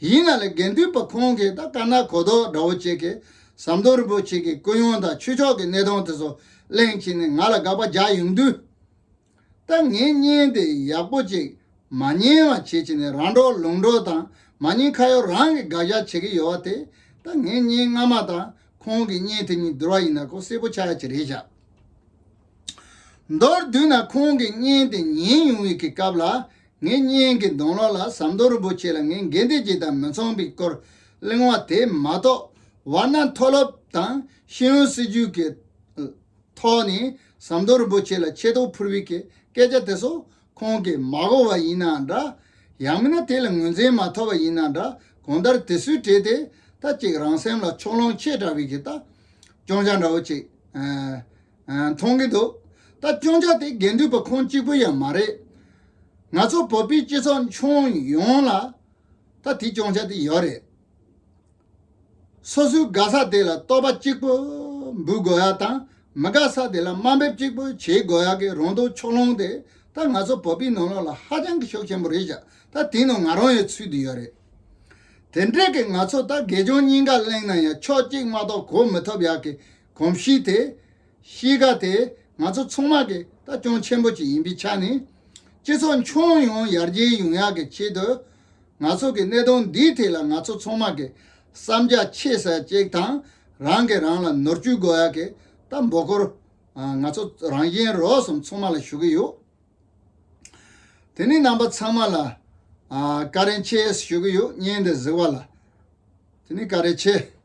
ཡིན་ན་ལས་དགེ་འདུན་པ་ཁོང་གིས་ད་དཀར་ནག་གོ་ལྡོག་འདྲ་བོ་བྱེད་ཀྱི་ཟམ་གདོང་རིན་པོ་ཆེ་གི་སྐུ་ཡོན་དང་ཆོས་ཕྱོགས་ཀྱི་གནད་དོན་དེ་ཚོ་གླེང་བྱས་ནས་ང་ལ་དགག་པ་རྒྱག་ཡོང་དུས། ད་ངས་བརྙན་དེ་ཡག་པོ་ཅིག་མ་ཉན་པ་བྱེད་ཀྱི་ནས་རང་འགྲོ་ལུང་འགྲོ་དང་མ་ཉན་ཁ་ཡོད་རང་གི་དགག་བཞག་བྱེད་ཀྱི་ཡོད་པ་དེ་ད་ངས་བརྙན་སྔ་མ་དང་ ཁོང་གི་བརྙན་དེ་གཉིས་བསྡུར་བ་ཡིན་ན་ཁོ་གསལ་པོ་ཆགས་ཡ་ཅིག་རེད་བཞག་མདོར་བསྡུས་ན་ཁོང་གི་བརྙན་དེ་ཉན་ཡོང་བའི་གི་སྐབས་ལ། ངའི་བརྙན་གྱི་གདོང་ལོགས་ལ་ཟམ་གདོང་རིན་པོ་ཆེ་ལ་ངས་འགལ་ཟླ་ཅིག་དང་མི་མཚུངས་པའི་སྐོར་གླེང་བ་དེ་མ་གཏོགས། ཝར་ན་མཐོ་སློབ་དང་ཤེས་ཡོན་སྲིད་བྱུས་ཀྱི་ཐོག་ནས་ཟམ་གདོང་རིན་པོ་ཆེ་ལ་ཆེ་མཐོང་ཕུལ་བའི་གི་སྐད་ཆ་དེ་ཚོ་ཁོང་གིས་མ་གོ་བ་ཡིན་ན་འདྲ། ཡང་མིན་ན་དེ་ལ་ངོས་འཛིན་མ་ཐོབ་པ་ཡིན་ན་འདྲ། གང་ལྟར་དེ་ཚོའི་གྲས་དེ་ད་ཅིག་རང་སེམས་ལ་ཕྱོགས་ལྷུང་ཆེ་དྲགས་པའི་གི་ད་སྐྱོན་ཆ་འདྲ་བོ་ཅིག་ཨ། ཨ། མཐོང་གི་འདུག་ད་སྐྱོན་ཆ་དེ་དགེ་འདུན་པ་ཁོང་གཅིག་པུ་ཡང་མ་རེད། ང་ཚོ་བོད་པའི་སྤྱི་ཚོགས་ཁྱོན་ཡོངས་ལ་ད་དེ་སྐྱོན་ཆ་དེ་ཡོད་རེད། སོ་སོའི་དགའ་ས་དེ་ལ་བསྟོད་པ་གཅིག་པུ་འབུལ་དགོས་ཡ་དང་། མི་དགའ་ས་དེ་ལ་དམའ་འབེབས་གཅིག་པུ་བྱེད་དགོས་ཡ་གི་རང་སྡུག་ཕྱོགས་ལྷུང་དེ་ད་ང་ཚོ་བོད་པའི་ནང་ལོགས་ལ་ཧ་ཅང་གི་ཤུགས་ཆེན་པོ་རེད་བཞག་ད་དེའི་ནང་ང་རང་ཡང་ཚུད་དེ་ཡོད་རེད། དེ་འདྲས་ཀྱི་ང་ཚོ་ད་དགེ་སྦྱོང་གཉིས་ཀ་གླེང་ན་ཡང་ཕྱོགས་གཅིག་མ་གཏོགས་གོ་མི་ཐུབ་ཡག་གི་གོམས་གཤིས་དེ། གཤིས་ཀ་དེ་ང་ཚོ་ཚང་མ་གི་ད་སྐྱོན་ཆེན་པོ་ཅིག་ཡིན་པའི་ཆ་ནས། སྤྱི་ཚོགས་ཁྱོན་ཡོངས་ཡར་རྒྱས་ཡོང་ཡག་གི་ཆེད་དུ། ང་ཚོ་གི་གནད་དོན་འདིའི་ཐད་ལ་ང་ཚོ་ཚང་མ་གི་བསམ་རྒྱ་ཆེ་ས་ཅིག་དང་། རང་གི་རང་ལ་ནོར་བཅོས་དགོས་ཡག་གི་ད་འབོད་སྐུལ། ང་ཚོ་རང་གཞན་རོགས་གསུམ་ཚང་མ་ལ་ཞུ་གི་ཡོད། དེ་ནས་རྣམ་པ་ཚང་མ་ལ་ཨ། བཀའ་དྲིན་ཆེ་ཞུ་གི་ཡོད། བརྙན་འདི་གཟིགས་པ་ལ། དེ་ནས་བཀའ་དྲིན་ཆེ།